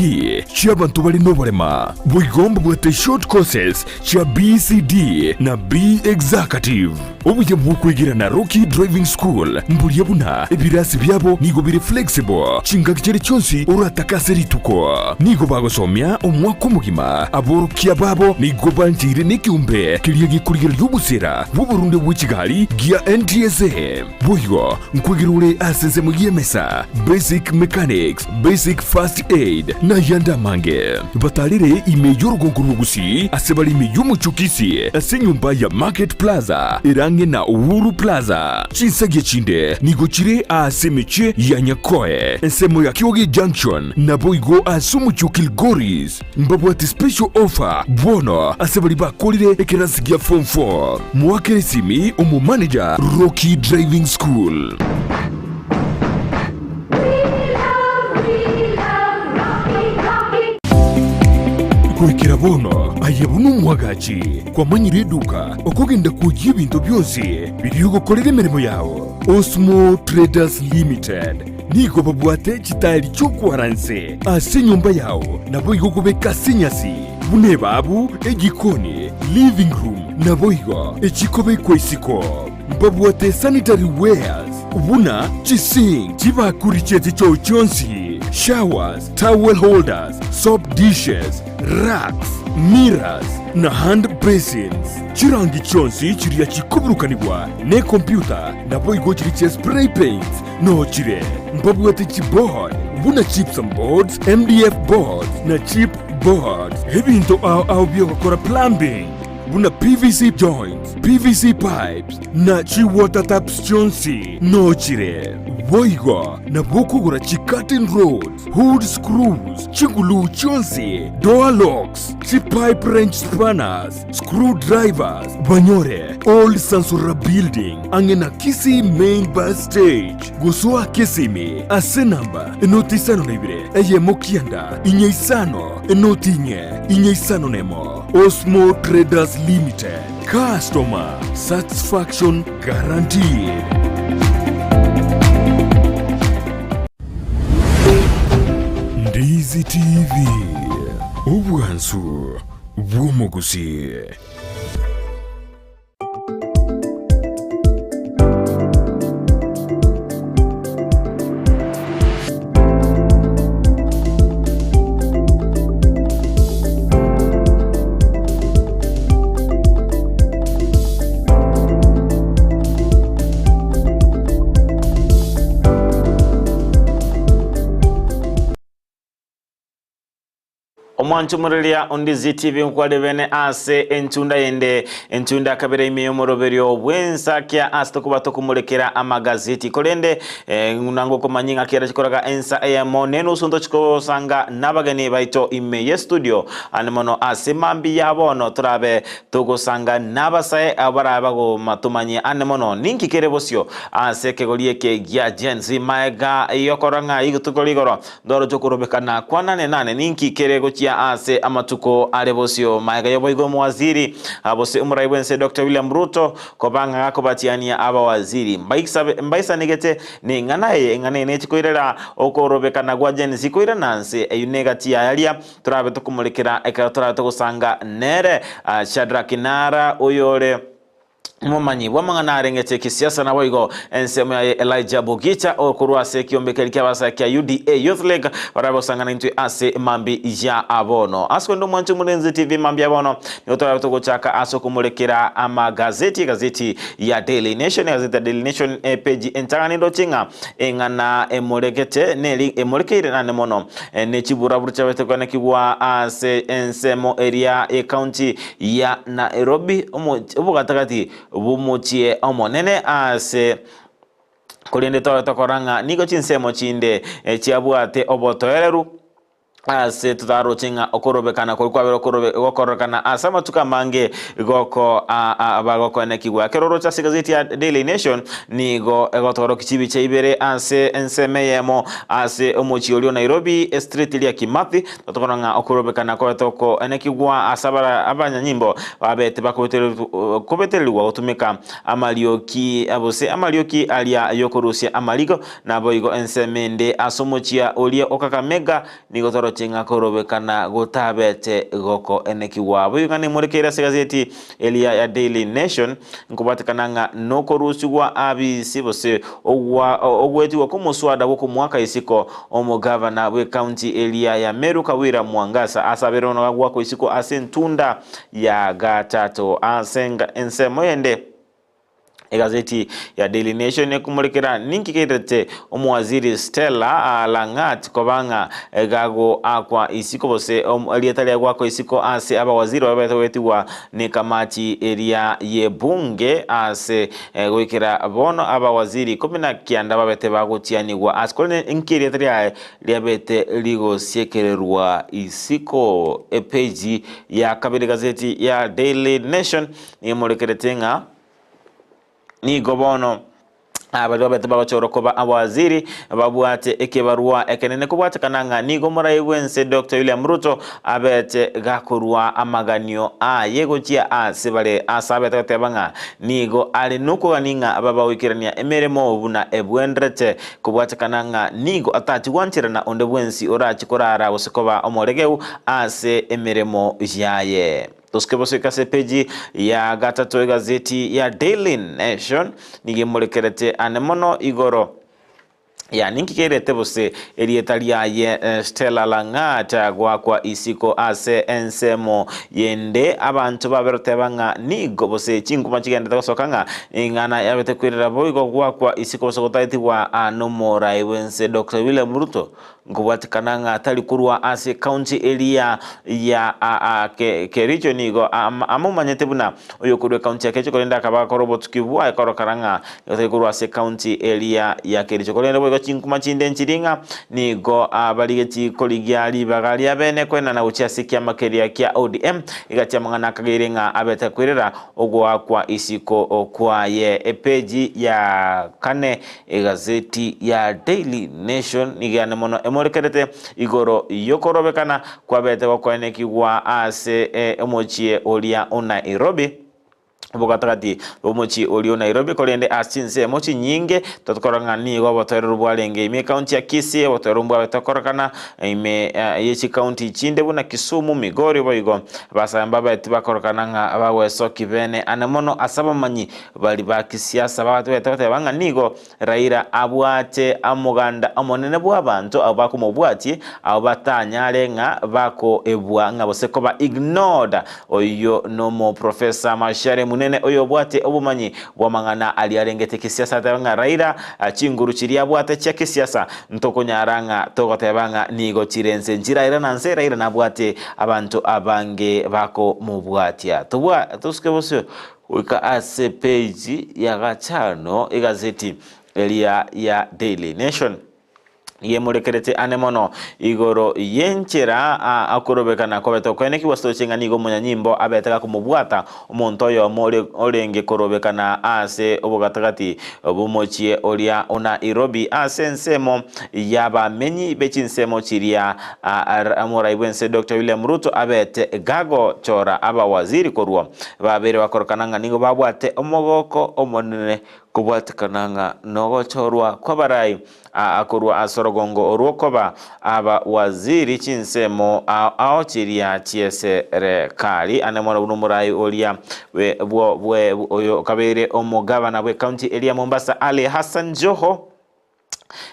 chi'abanto bare noborema. Boigo mbabwate short courses chia BCD na B Executive. Obuya bw'okwegera na Rocky Driving School mboria buna ebirasi biabo nigo bire flexible chingaki chiria chionsi oratake ase rituko. Nigo bagosomia omwaka omogima. Aborokia babo nigo bancheire nekeombe keria gekorigereria obosera bw'oborundia bwe chigari gia NTSA. Boigo nkwegera ore ase ensemo y'emesa, basic mechanics, basic first aid, na ayande amange. Batarere ime y'orogongo rwa Gusii ase bare ime y'omochie o Kisii ase enyomba ya Market Plaza ere ang'e na Uhuru Plaza. Chinsagia chinde nigo chire ase emechie ya Nyakoe, ensemo ya Kioge Junction, naboigo ase omochie o Kilgoris. Mbabwate special offer bono ase baria bakorire ekerasi gia form 4. Moakere esimi omomanager Rocky Driving School. Goikera bono aye buna omwagachi kwamanyire eduka okogenda kwoyia ebinto bionsi biria ogokorera emeremo yao. Osmo Traders Limited nigo babwate chitairi chi'okwara nse ase enyomba yao naboigo okobeka ase enyasi buna ebabu, ejikoni, living room naboigo echikobekwa isiko. Mbabwate sanitary wares buna chisink, chibakuri chie chichoo chionsi, showers, towel holders, soap dishes, racks, mirrors, na hand basins. Chirangi chionsi chiria chikoburukanigwa nekompyuta naboigo chiria chia spray paints noo chire. Mbabwate chiboard buna gypsum boards, MDF boards, na chip boards. Ebinto ao ao biogokora plumbing buna PVC joints, PVC pipes, na chi-water taps chionsi noo chire. Boigo nabo okogora chi-curtain rods, hood screws, chiguluu chionsi, door locks, chi-pipe wrench spanners, screw drivers, banyore Old Sansora Building ang'e na Kisii Main Bus Stage. Gosoa Kisimi ase namba enoti isano na ibere eyemo kianda inye isano enoti inye inye isano nemo. Osmo Traders Limited, customer satisfaction guaranteed. Ndizi TV, obwansu bw'omogusii. Omwancho omoreria o Ndizi TV nkware bene ase enchunda yende, enchunda ya kabere ime y'omoroberio bw'ensakia ase tokoba tokomorekera amagazeti. Korende eh, ng'una ngokomanyia ng'a kera chikoraga ensa eyemo nenusu ntochikosanga nabageni baito ime ye studio ande mono ase mambi ya bono torabe togosanga nabasae abo barabe bagomatomanyia ande mono ninki kere bosio ase ekegori eke gia Gen Z maega yokorora ng'a rituko rigoro Ndoroche okorobekana kwa nane nane ninki kere gochia ase amatuko are bosio. Magega y'oboigo omowaziri gose omorai bw'ense Doctor William Ruto koba ng'a gakobatiania abawaziri mbaisanegete neng'ana eye eng'ana eye nechi koirera okorobekana gwa Gen Z koirana nse eyio negati yayaria torabe tokomorekera ekero torabe togosanga nere Shadrack Nara oyore Omomanyi bw'amang'ana arengete ekesiasa naboigo ensemo yaye Elijah Bogicha okorwa ase ekiombe keria ki'abasae kia UDA Youth League barabe gosangana intwe ase mambi ya bono. Ase korende omwanche Omorenzi TV mambi ya bono nigo torabe togochaka ase okomorekera amagazeti, egazeti ya Daily Nation, egazeti ya Daily Nation epeji entang'ani ndoche ng'a eng'ana emoregete neri emorekeire nane mono ne chiburaburu chiabete koenekigwa ase ensemo eria y'ecounty ya Nairobi, obogatagati bw'omochie omonene ase korende tobe tokora ng'a nigo chinsemo chinde chiabwate obotoereru ase totaroche ng'a okorobekana koria kwabere okorobe gokororekana ase amatuko amange goko bagokoenekigwa. Ekero oroche ase egazeti ya Daily Nation nigo egotorokia chibicha ibere ase ensemo eyemo ase omochie oria o Nairobi, estreet eria Kimathi, Totokora ng'a okorobekana kwaito koenekigwa ase abanyanyimbo babete bakobetererigwa gotumeka amarioki gose amarioki aria y'okorusia amarigo, naboigo ensemo ende ase omochie oria o Kakamega nigo toroche ng'a korobekana gotabete gokoenekigwa. Boigo ng'a nemorekeire ase egazeti eria ya Daily Nation nkobwatekana ng'a nokorusigwa abisi gose ogwetigwa kw'omoswada bw'okomoaka isiko Omogavana bw'ecounty eria ya Meru Kawira Mwangaza asabire bono gagwakwa isiko ase entunda ya gatato ase ensemo yende. Egazeti ya Daily Nation ekomorekera ninki keirete omowaziri Stella Lang'at koba ng'a gagoakwa isiko gose erieta riaye goakwa isiko ase abawaziri baria babete goetigwa nekamati eria y'ebunge ase Goikera bono abawaziri ikomi na kianda babete bagotianigwa ase korende inki erieta riaye riabete rigosiekererwa isiko. Epeji ya kabere gazeti ya Daily Nation nigo emorekerete ng'a nigo bono baria babete bagochorwa koba abawaziri babwate ekebarua ekenene kobwatekana ng'a nigo omorai bw'ense Doctor William Ruto abete gakorua amaganio aye gochia ase bare ase abete goteba ng'a Nigo are nokogania ng'a babagoikerania emeremo buna ebwenderete, kobwatekana ng'a nigo atachia gwancherana onde bwensi orachie korara gose koba omoregeu ase emeremo yaye. Tosuke bosoike ase epeji ya gatato egazeti ya Daily Nation nigo emorekerete ane mono igoro Yaani ninki kerete bose erieta riaye Stella Lang'at goakwa isiko ase ensemo yende abanto baberoteba ng'a nigo bose chinkuma chigendete gosoka ng'a ing'ana yabete kwerera boigo goakwa isiko bose gotaetigwa nomorai bwense Doctor William Ruto Nkobwatekana ng'a tari korwa ase ekaunti eria ya Kericho nigo amomanyete buna oyokorwa ekaunti ya Kericho korende akaba agakora obotuki bwaye korokana ng'a nigo tari korwa ase ekaunti eria ya Kericho. Korende boigo chinkuma chinde nchiri ng'a nigo barigetie korigia ribaga ria bene koenana gochia ase ekiama keria kia ODM egati amang'ana akageire ng'a abete kwerera ogoakwa isiko kwaye. Epeji ya kane Egazeti ya Daily Nation nigo yane mono emorekerete igoro y'okorobekana kwabete gokoenekigwa ase omochie oria o Nairobi, obogatagati bw'omochie oria o Nairobi, korende ase chinsemo chinyinge tokorora ng'a nigo obotoereru bwarenge ime ekaunti ya Kisii, obotoereru mbwabete gokorekana ime ye chikaunti chinde buna Kisumu, Migori boigo abasae mbabete bakorokana ng'a bagwesoki bene ane mono ase abamanyi Baria ba kisiasa bagatebete goteba ng'a nigo Raila abwate omoganda omonene bw'abanto abwo bakomobwatie, abwo batanyare ng'a bakoebwa ng'a gose koba ignored. Oyio nomoprofesa Macharia Munene. omonene oyobwate obomanyi bw'amang'ana aria arengete kisiasa atebe ng'a Raila chinguru chiria abwate chia kisiasa ntokonyara ng'a togoteba ng'a nigo chire ense nchiraira na nse Raila nabwate abanto abange bakomobwatia. Tobwa tosuke bosio goika ase page ya gachano egazeti eria ya Daily Nation. Yemorekerete ane mono igoro y'enchera akorobekana kobete okoenekigwa ase ng'a nigo omonyanyimbo abete gakomobwata omonto oyomo orenge korobekana ase obogatagati bw'omochie oria o Nairobi ase ensemo y'abamenyi be chinsemo chiria omorai bw'ense Doctor William Ruto abete gagochora abawaziri korwa babere bakorokana ng'a nigo babwate omogoko omonene kobwatekana ng'a nogochorwa kw'abarai Aa korwa ase orogongo orwo koba abawaziri chinsemo ao ao chiria chi'eserekari. Ane mono buna omorai oria bwe bwe oyo okabeire omogabana bw'ecounty eria ya Mombasa Ali Hassan Joho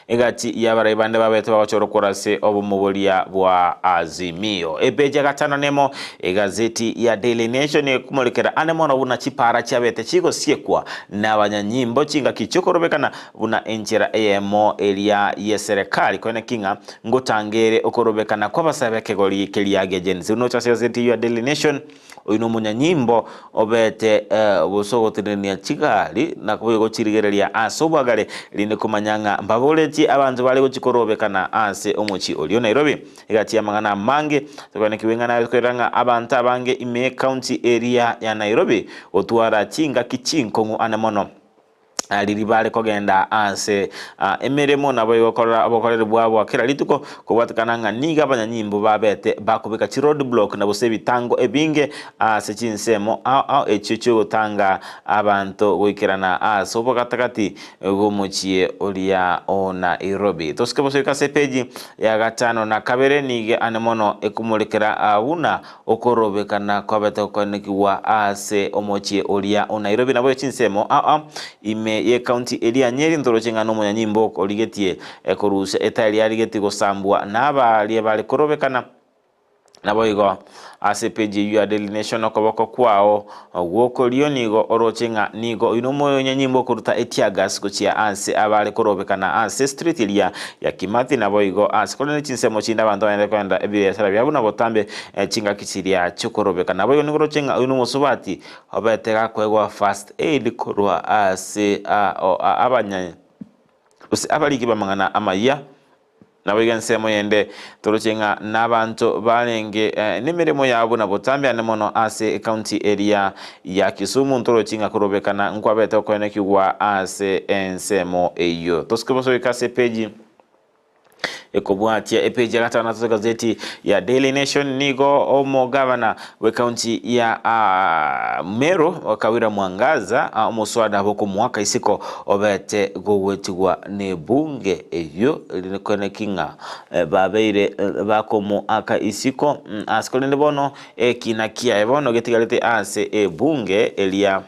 egati y'abarai bande babete bagochorwa korwa ase obomo boria bwa Azimio. Epeji ya gatano nemo egazeti ya Daily Nation ekomorekera ane mono buna chipara chiabete chigosiekwa nabanyanyimbo chingaki chi'okorobekana Buna enchera eyemo eria y'eserekari koeneki ng'a ngotangere okorobekana kw'abasae b'ekegori keria gia Gen Z. Nocha ase egazeti ya Daily Nation, oyio nomonyanyimbo obete bosa ogotenenia chigari na gochirigereria ase obwagare erinde komanya ng'a mbaboretie abanto bare gochia korobekana ase omochie oria o Nairobi. Egati y'amang'ana amange tokoenekiwa ing'ana aye ng'a abanto abange ime y'ecounty eria ya Nairobi gotwara chingaki chinkong'u ane mono. Riria bare kogenda ase emeremo, naboigo korora obokoreri bwabo bwa kera rituko, kobwatekana ng'a nigo abanyanyimbo babete bakobeka chiroad block na gose ebitango ebinge ase chinsemo ao ao echio chiogotanga abanto goikerana ase obogatagati bw'omochie oria o Nairobi. Tosike bosoika ase epeji ya gatano na kabere nigo ane mono ekomorekera buna Okorobekana kwabete gokoenekigwa ase omochie oria o Nairobi naboigo chinsemo ao ime y'ecounty eria ya Nyeri ntoroche ng'a nomonyanyimbo origetie korusia etaeri arigetie gosambwa nabaria bare korobekana. Naboigo ase epeji eyio ya Daily Nation okoboko kwao gw'okorio nigo oroche ng'a nigo oyio nomonyanyimbo okoruta eteargas gochia ase abare korobekana ase street eria ya Kimathi naboigo ase korende chinsemo chinde abanto banyare kogenda ebiasara biabo na botambe chingaki chiria chi'okorobeka. Naboigo nigo oroche ng'a oyio nomosubati obete gakoegwa first aid korwa ase abanya gose abariki b'amang'ana amayia. Naboigo ensemo yende toroche ng'a nabanto barenge nemeremo yabo buna botambe ane mono ase ecounty eria ya Kisumu ntorochi ng'a korobekana nkwabete okoenekigwa ase ensemo eyio. Tosuke bosa goika ase epeji ekobwatia epeji ya gatano ase egazeti ya Daily Nation nigo omogavana bw'ecounty ya Meru Kawira Mwangaza omoswada bw'okomoaka isiko obete gogwetigwa nebunge eyio rikoneki ng'a babeire bakomoaka isiko ase korende bono ekina kiaye bono getigarete ase ebunge eria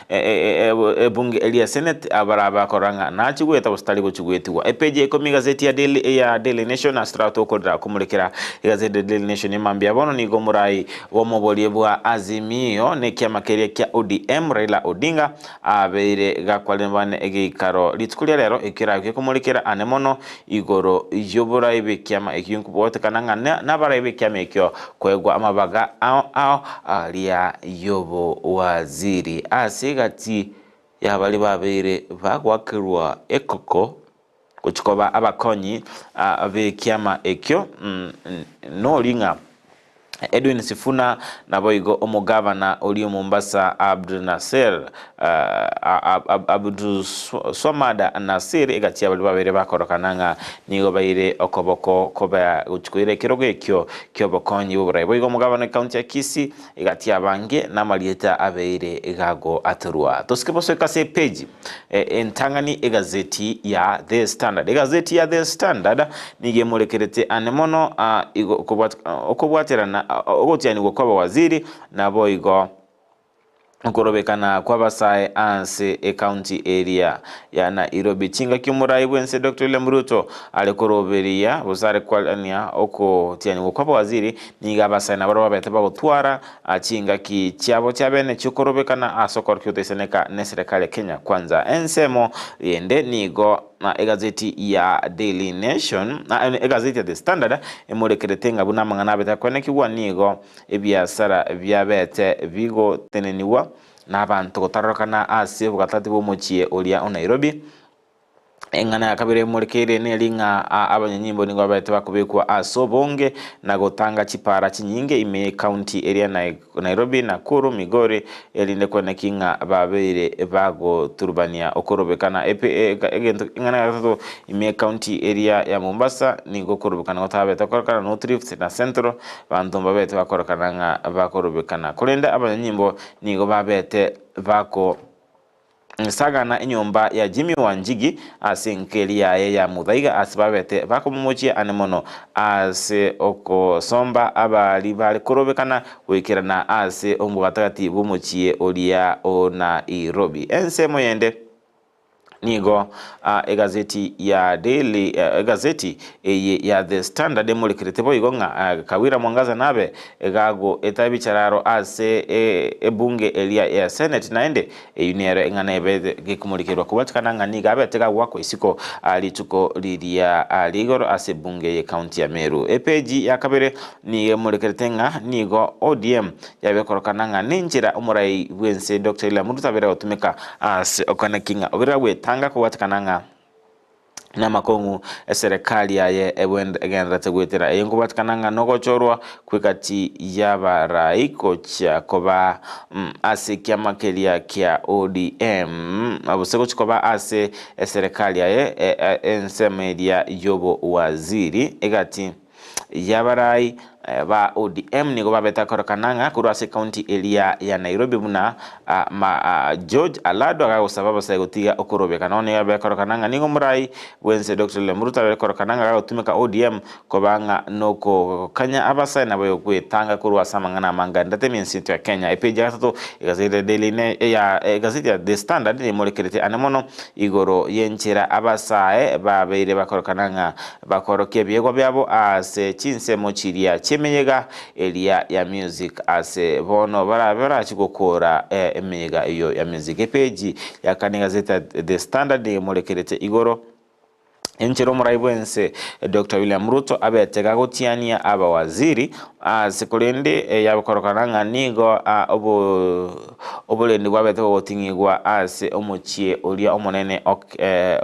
Ebunge eria Senate abarabe bakorora ng'a nachigwete gose tari gochigwetigwa. Epeji ya ikomi egazeti ya Daily, ya Daily Nation ase toratokorera komorekera egazeti ya Daily Nation emambia bono nigo omorai bw'omoborie bwa Azimio na ekiama keria kia ODM Raila Odinga abeire gakwarire bane egeikaro rituko ria rero ekio erabe gekomorekera ane mono igoro y'oborai bw'ekiama ekio nkobwatekana ng'a nabarai b'ekiama ekio koegwa amabaga ao ao aria y'obowaziri ase egati y'abaria babeire bagoakerwa ekoko gochia koba abakonyi b'ekiama ekio nori ng'a Edwin Sifuna naboigo omogavana oria o Mombasa Abdulnasir Abdulswamad Nassir egati y'abaria babeire bakorokana ng'a nigo baire okoboko koba gochia koira ekerogo ekio ki'obokonyi bw'oborai. Boigo omogavana ekaunti ya Kisii egati y'abange namarieta abeire gagoatorwa. Tosike bosoika ase epeji Entang'ani egazeti ya The Standard. Egazeti ya The Standard nigo emorekerete ane mono okobwaterana ogotianigwa kw'abawaziri naboigo. Okorobekana kw'abasae ase ecounty eria ya Nairobi. Chingaki omorai bw'ense Doctor William Ruto are koroberia gose are kwarania ogotianigwa kw'abawaziri, nigo abasae nabarabwo babete bagotwara chingaki chiabo chia bene chi'okorobekana ase okorokia gotaisaneka n'eserekari ya Kenya Kwanza. Ensemo yende nigo egazeti ya Daily Nation, egazeti ya The Standard emorekerete ng'a buna amang'ana abete akoenekigwa nigo Ebiasara biabete bigotenenigwa nabanto gotarorokana ase obogatati bw'omochie oria o Nairobi. Eng'ana ya kabere emorekeire neri ng'a abanyanyimbo nigo babete bakobekwa ase obonge na gotanga chipara chinyinge ime y'ecounty eria Nairobi, Nakuru, Migori erinde kweneki ng'a babeire bagoturubania okorobekana. Egento eng'ana ya gatato ime y'ecounty eria ya Mombasa nigo okorobekana gotabete gokorekana North Rift na Central Abanto mbabete bakorokana ng'a bakorobekana, korende abanyanyimbo nigo babete bakosagana enyomba ya Jimmy Wanjigi ase enkeri yaye ya Muthaiga ase babete bakomomochia ane mono ase okosomba abari bare korobekana goikerana ase omogatagati bw'omochie oria o Nairobi. Ensemo yende. Nigo egazeti ya Daily egazeti eye ya The Standard emorekerete boigo ng'a Kawira Mwangaza nabe gagoeta ebichararo ase ebunge eria ya Senate naende eyio nero eng'ana ebe gekomorekerwa kobatikana ng'a nigo abete gagoakwa isiko rituko riria rigoro ase ebunge ye county ya Meru. Epeji ya kabere nigo emorekerete ng'a nigo ODM Yabekorokana ng'a nenchera omorai bw'ense Doctor William Ruto abere gotumeka ase okoeneki ng'a obere gwetanga kobwatekana ng'a namakong'u eserekari yaye egendererete goetera. Eye nkobwatekana ng'a nogochorwa kw'egati y'abarai gochia koba ase ekiama keria kia ODM gose gochia koba ase eserekari yaye ensemo eria y'obowaziri egati y'abarai ba ODM nigo babete akorokana ng'a korwa ase ekaunti eria ya Nairobi buna George Aladwa agagosaba abasae gotiga okorobeka. Nonya nigo abe akorokana ng'a nigo omorai bwense Doctor William Ruto abere korokana ng'a gagotumeka ODM koba ng'a nokogokanya abasae nabo gwetanga korwa ase amang'ana amange ndete emensinto ya Kenya. Epeji ya gatato egazeti ya Daily Ne ya egazeti ya The Standard nemorekerete ane mono igoro y'enchera abasae babeire bakorokana ng'a Bakorokia ebiegwa biabo ase chinsemo chiria chi'emeyega eria ya music ase bono barabe barachie gokoora emeyega eyio ya music. Epeji ya kane egazeti ya The Standard nigo emorekerete igoro enchera omorai bwense Doctor William Ruto abete gagotiania abawaziri ase korende yakorokana ng'a nigo oborendi bwabete bogoting'igwa ase omochie oria omonene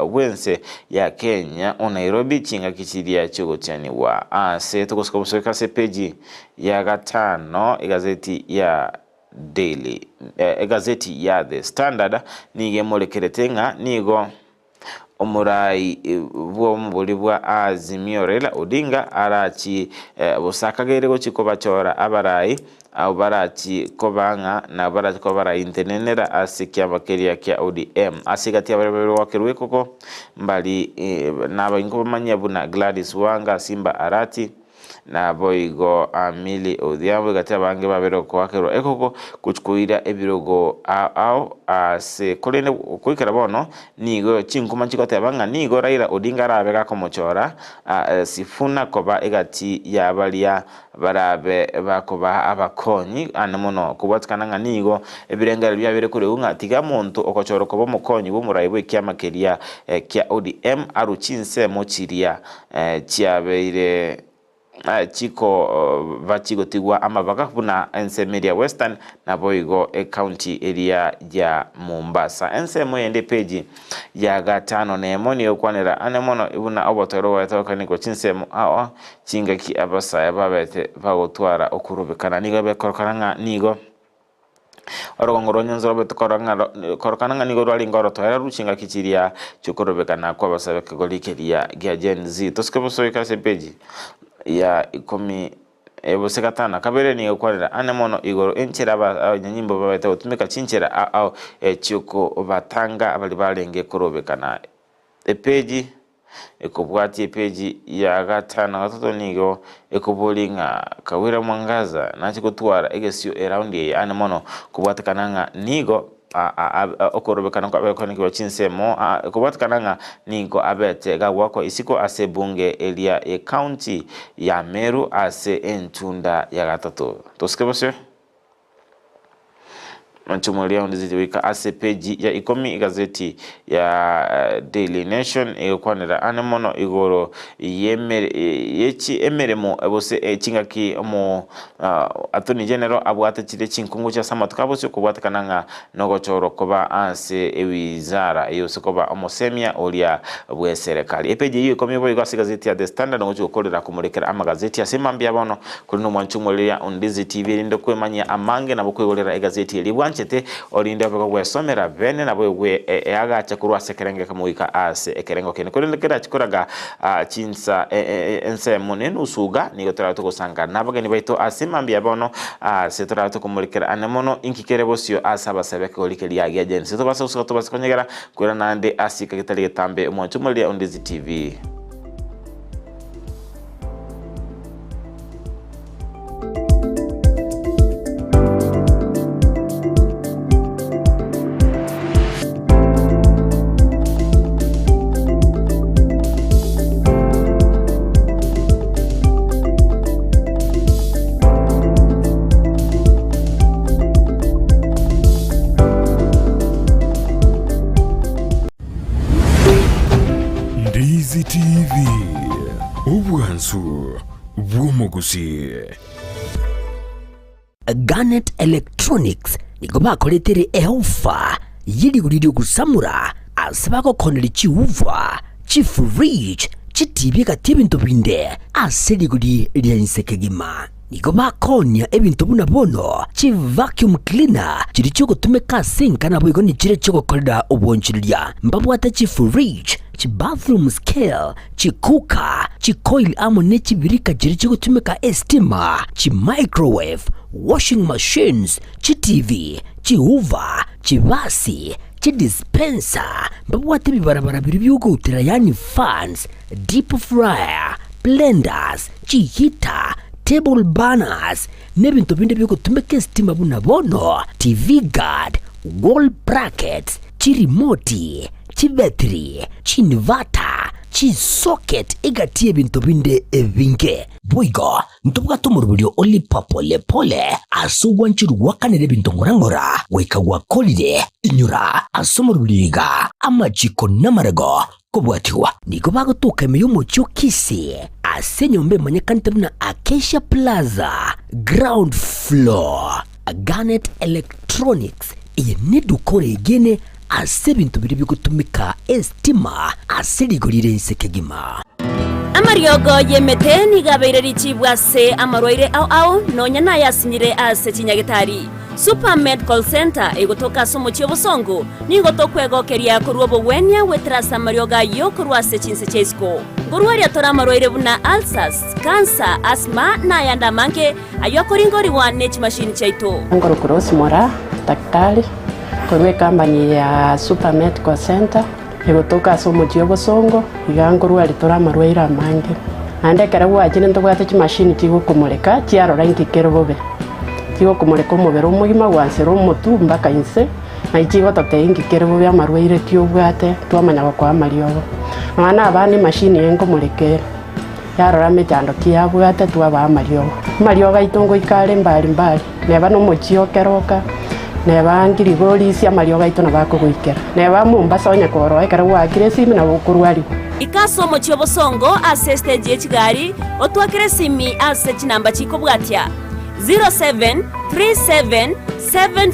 bw'ense ya Kenya o Nairobi chingaki chiria chiogotianigwa. Ase togosika obosoeka ase epeji ya gatano egazeti ya Daily egazeti ya The Standard nigo emorekerete ng'a nigo Omorai bw'omobori bwa Azimio Raila Odinga arachi bosa akageire gochia kobachora abarai abwo barachi koba ng'a nabo barachi koba baraintenenera ase ekiama keria kia ODM. Ase egati ya baria babere goakerwa ekoko mbari nabaingo bamanyia buna Gladys Wanga, Simba Arati, Naboigo Milly Odhiambo egati abange babere okoakerwa ekoko gochia koira ebirogo ao ase korende goikera bono nigo chinkuma chigoteba ng'a nigo Raila Odinga arabe gakomochora Sifuna koba egati ya baria barabe bakoba abakonyi ande mono kobwatikana ng'a nigo ebirengererio biabere koreu ng'a tiga monto ogochorwa koba omokonyi bw'omorai bw'ekiama keria kia ODM arwe chinsemo chiria chiabeire chikoba chigotigwa amabaga buna ensemo eria Western naboigo ecounty eria ya Mombasa. Ensemo eyende epeji ya gatano nemo nigo egokwanera ane mono buna obotoereru bwaete gokanikwa chinsemo ao chingaki abasae babete bagotwara okorobekana. Nigo bekorokana ng'a nigo Orogongo rwa Nyanza rwabete korokana ng'a nigo rwarenge orotoereru chingaki chiria chi'okorobekana kw'abasae b'ekegori keria gia Gen Z. Tosike bosoike ase epeji ya ikomi gose gatano na kabere nigo ekwanera ane mono igoro enchera abanyanyimbo babete gotumeka chinchera ao ao chi'okobatanga baria barenge korobekana. Epeji. Ekobwatia epeji ya gatano na gatato nigo ekoboria ng'a Kawira Mwangaza nache gotwara egesio eraundi eye ane mono kobwatekana ng'a nigo okorobekana kwabekonekiwa chinsemo kobwatekana ng'a nigo abete gagwakwa isiko ase ebunge eria y'ecounty ya Meru ase entunda ya gatato. Tosike bosio. Manchumo riao ndiziti goika ase peji ya ikomi igazeti ya Daily Nation egokwanera ane mono igoro yechi emeremo gose chingaki omo Attorney General abwate chire chinkungu chiase amatuko abosio kobwatekana ng'a nogochorwa koba ase ewizara eye gose koba omosemia oria bw'eserekari. Epeji eyio ikomi boigo ase egazeti ya The Standard ngochia gokorera komorekera amagazeti ase mambia bono Korende omwanche omorere Ondizi TV erinde kwemanyia amange nabo kwegorera egazeti eria bwanchete, orinde obe gogwesomera bene nabo egwe eagache korwa ase ekerengo ekemo goika ase ekerengo kende. Korende kerache koraga chinsa ensemo nenusu iga, nigo torabe togosanga nabageni baito ase mambia bono, ase torabe tokomorekera ane mono inki kere bosio ase abasae b'ekegori keria gia Gen Z. Tobase gosoka tobase konyegera koira naende ase ika getari getambe omwanche omorere Ondizi TV. Ndizi TV, obwansu bw'omogusii. Garnet Electronics nigo bakoretere eofa ye rigori riogosamora ase bagokoneria chiuva, chifridge, chitibi egati ebinto binde ase rigori ria inse kegima. Nigo bakoonia ebinto buna bono chi-vacuum cleaner chiria chiogotumeka ase enka naboigo nechiria chiogokorera obwanchereria. Mbabwate chi-fridge, chi-bathroom scale, chi-cooker, chi-coil amo ne chibirika chiria chigotumeka estima, chi-microwave, washing machines, chi-TV, chi-hoover, chibasi, chi-dispenser. Mbabwate ebibarabara biria biogoutera yaani fans, deep fryer, blenders, chihita, table burners, na ebinto binde bigotumeka esitima buna bono TV guard, wall brackets, chirimoti, chibetiri, chinverter, chisocket egati y'ebinto binde ebinge. Boigo ntobwate omoroberio o lipa pole pole ase ogwancherwa gwakanera ebinto ng'ora ng'ora goika gwakorire. Inyora ase omoroberio iga amachiko namarego Kobwatigwa nigo bagotoka ime y'omochie o Kisii ase enyomba emanyekanete buna Acacia Plaza, ground floor. Garnet Electronics, eye neduka oregene ase ebinto biria bigotumeka estima ase rigori ria inse kegima. Amariogo y'emete nigo abeire richibu ase amarwaire ao ao, nonya nayasinyire ase chinyagetari. Super Medical Centre egotoka ase omochie obosongo, nigo tokwegokeria korwa obogwenia goetera ase amariogo ayio korwa ase chinse chia isiko. Nkorwaria tore amarwaire buna ulcers, cancer, asthma na ayande amange ayio akoringorigwa ne chimashini chiaito. Nkorokwa Rose Moraa, daktari korwa ecompany ya Super Medical Centre egotoka ase omochie obosongo, iga nkorwaria tore amarwaire amange. Naende ekero gwachire ntobwate chimashini chigokomoreka chiarora inki kere bobe. Chigokomoreka omobere omogima gwansera omotwe mpaka inse, naye chigototebia inki kere bobe amarwaire ki obwate, twamanya gokoa amariogo. Nonya na abana emashini eye nkomoreka ere, yarora emechando ki yabwate twabaa amariogo. Amariogo aito ngoika are mbari mbari, neba na omochie o Keroka, neba Ngirigorisia amariogo aito nabo akogoikera. Neba Mombasa onye koroa ekero gwaakire esimi nabo okorwarigwa. Ika ase omochie obosongo ase estage ye chigari, otwakere esimi ase chinamba chikobwatia, 07 37 74.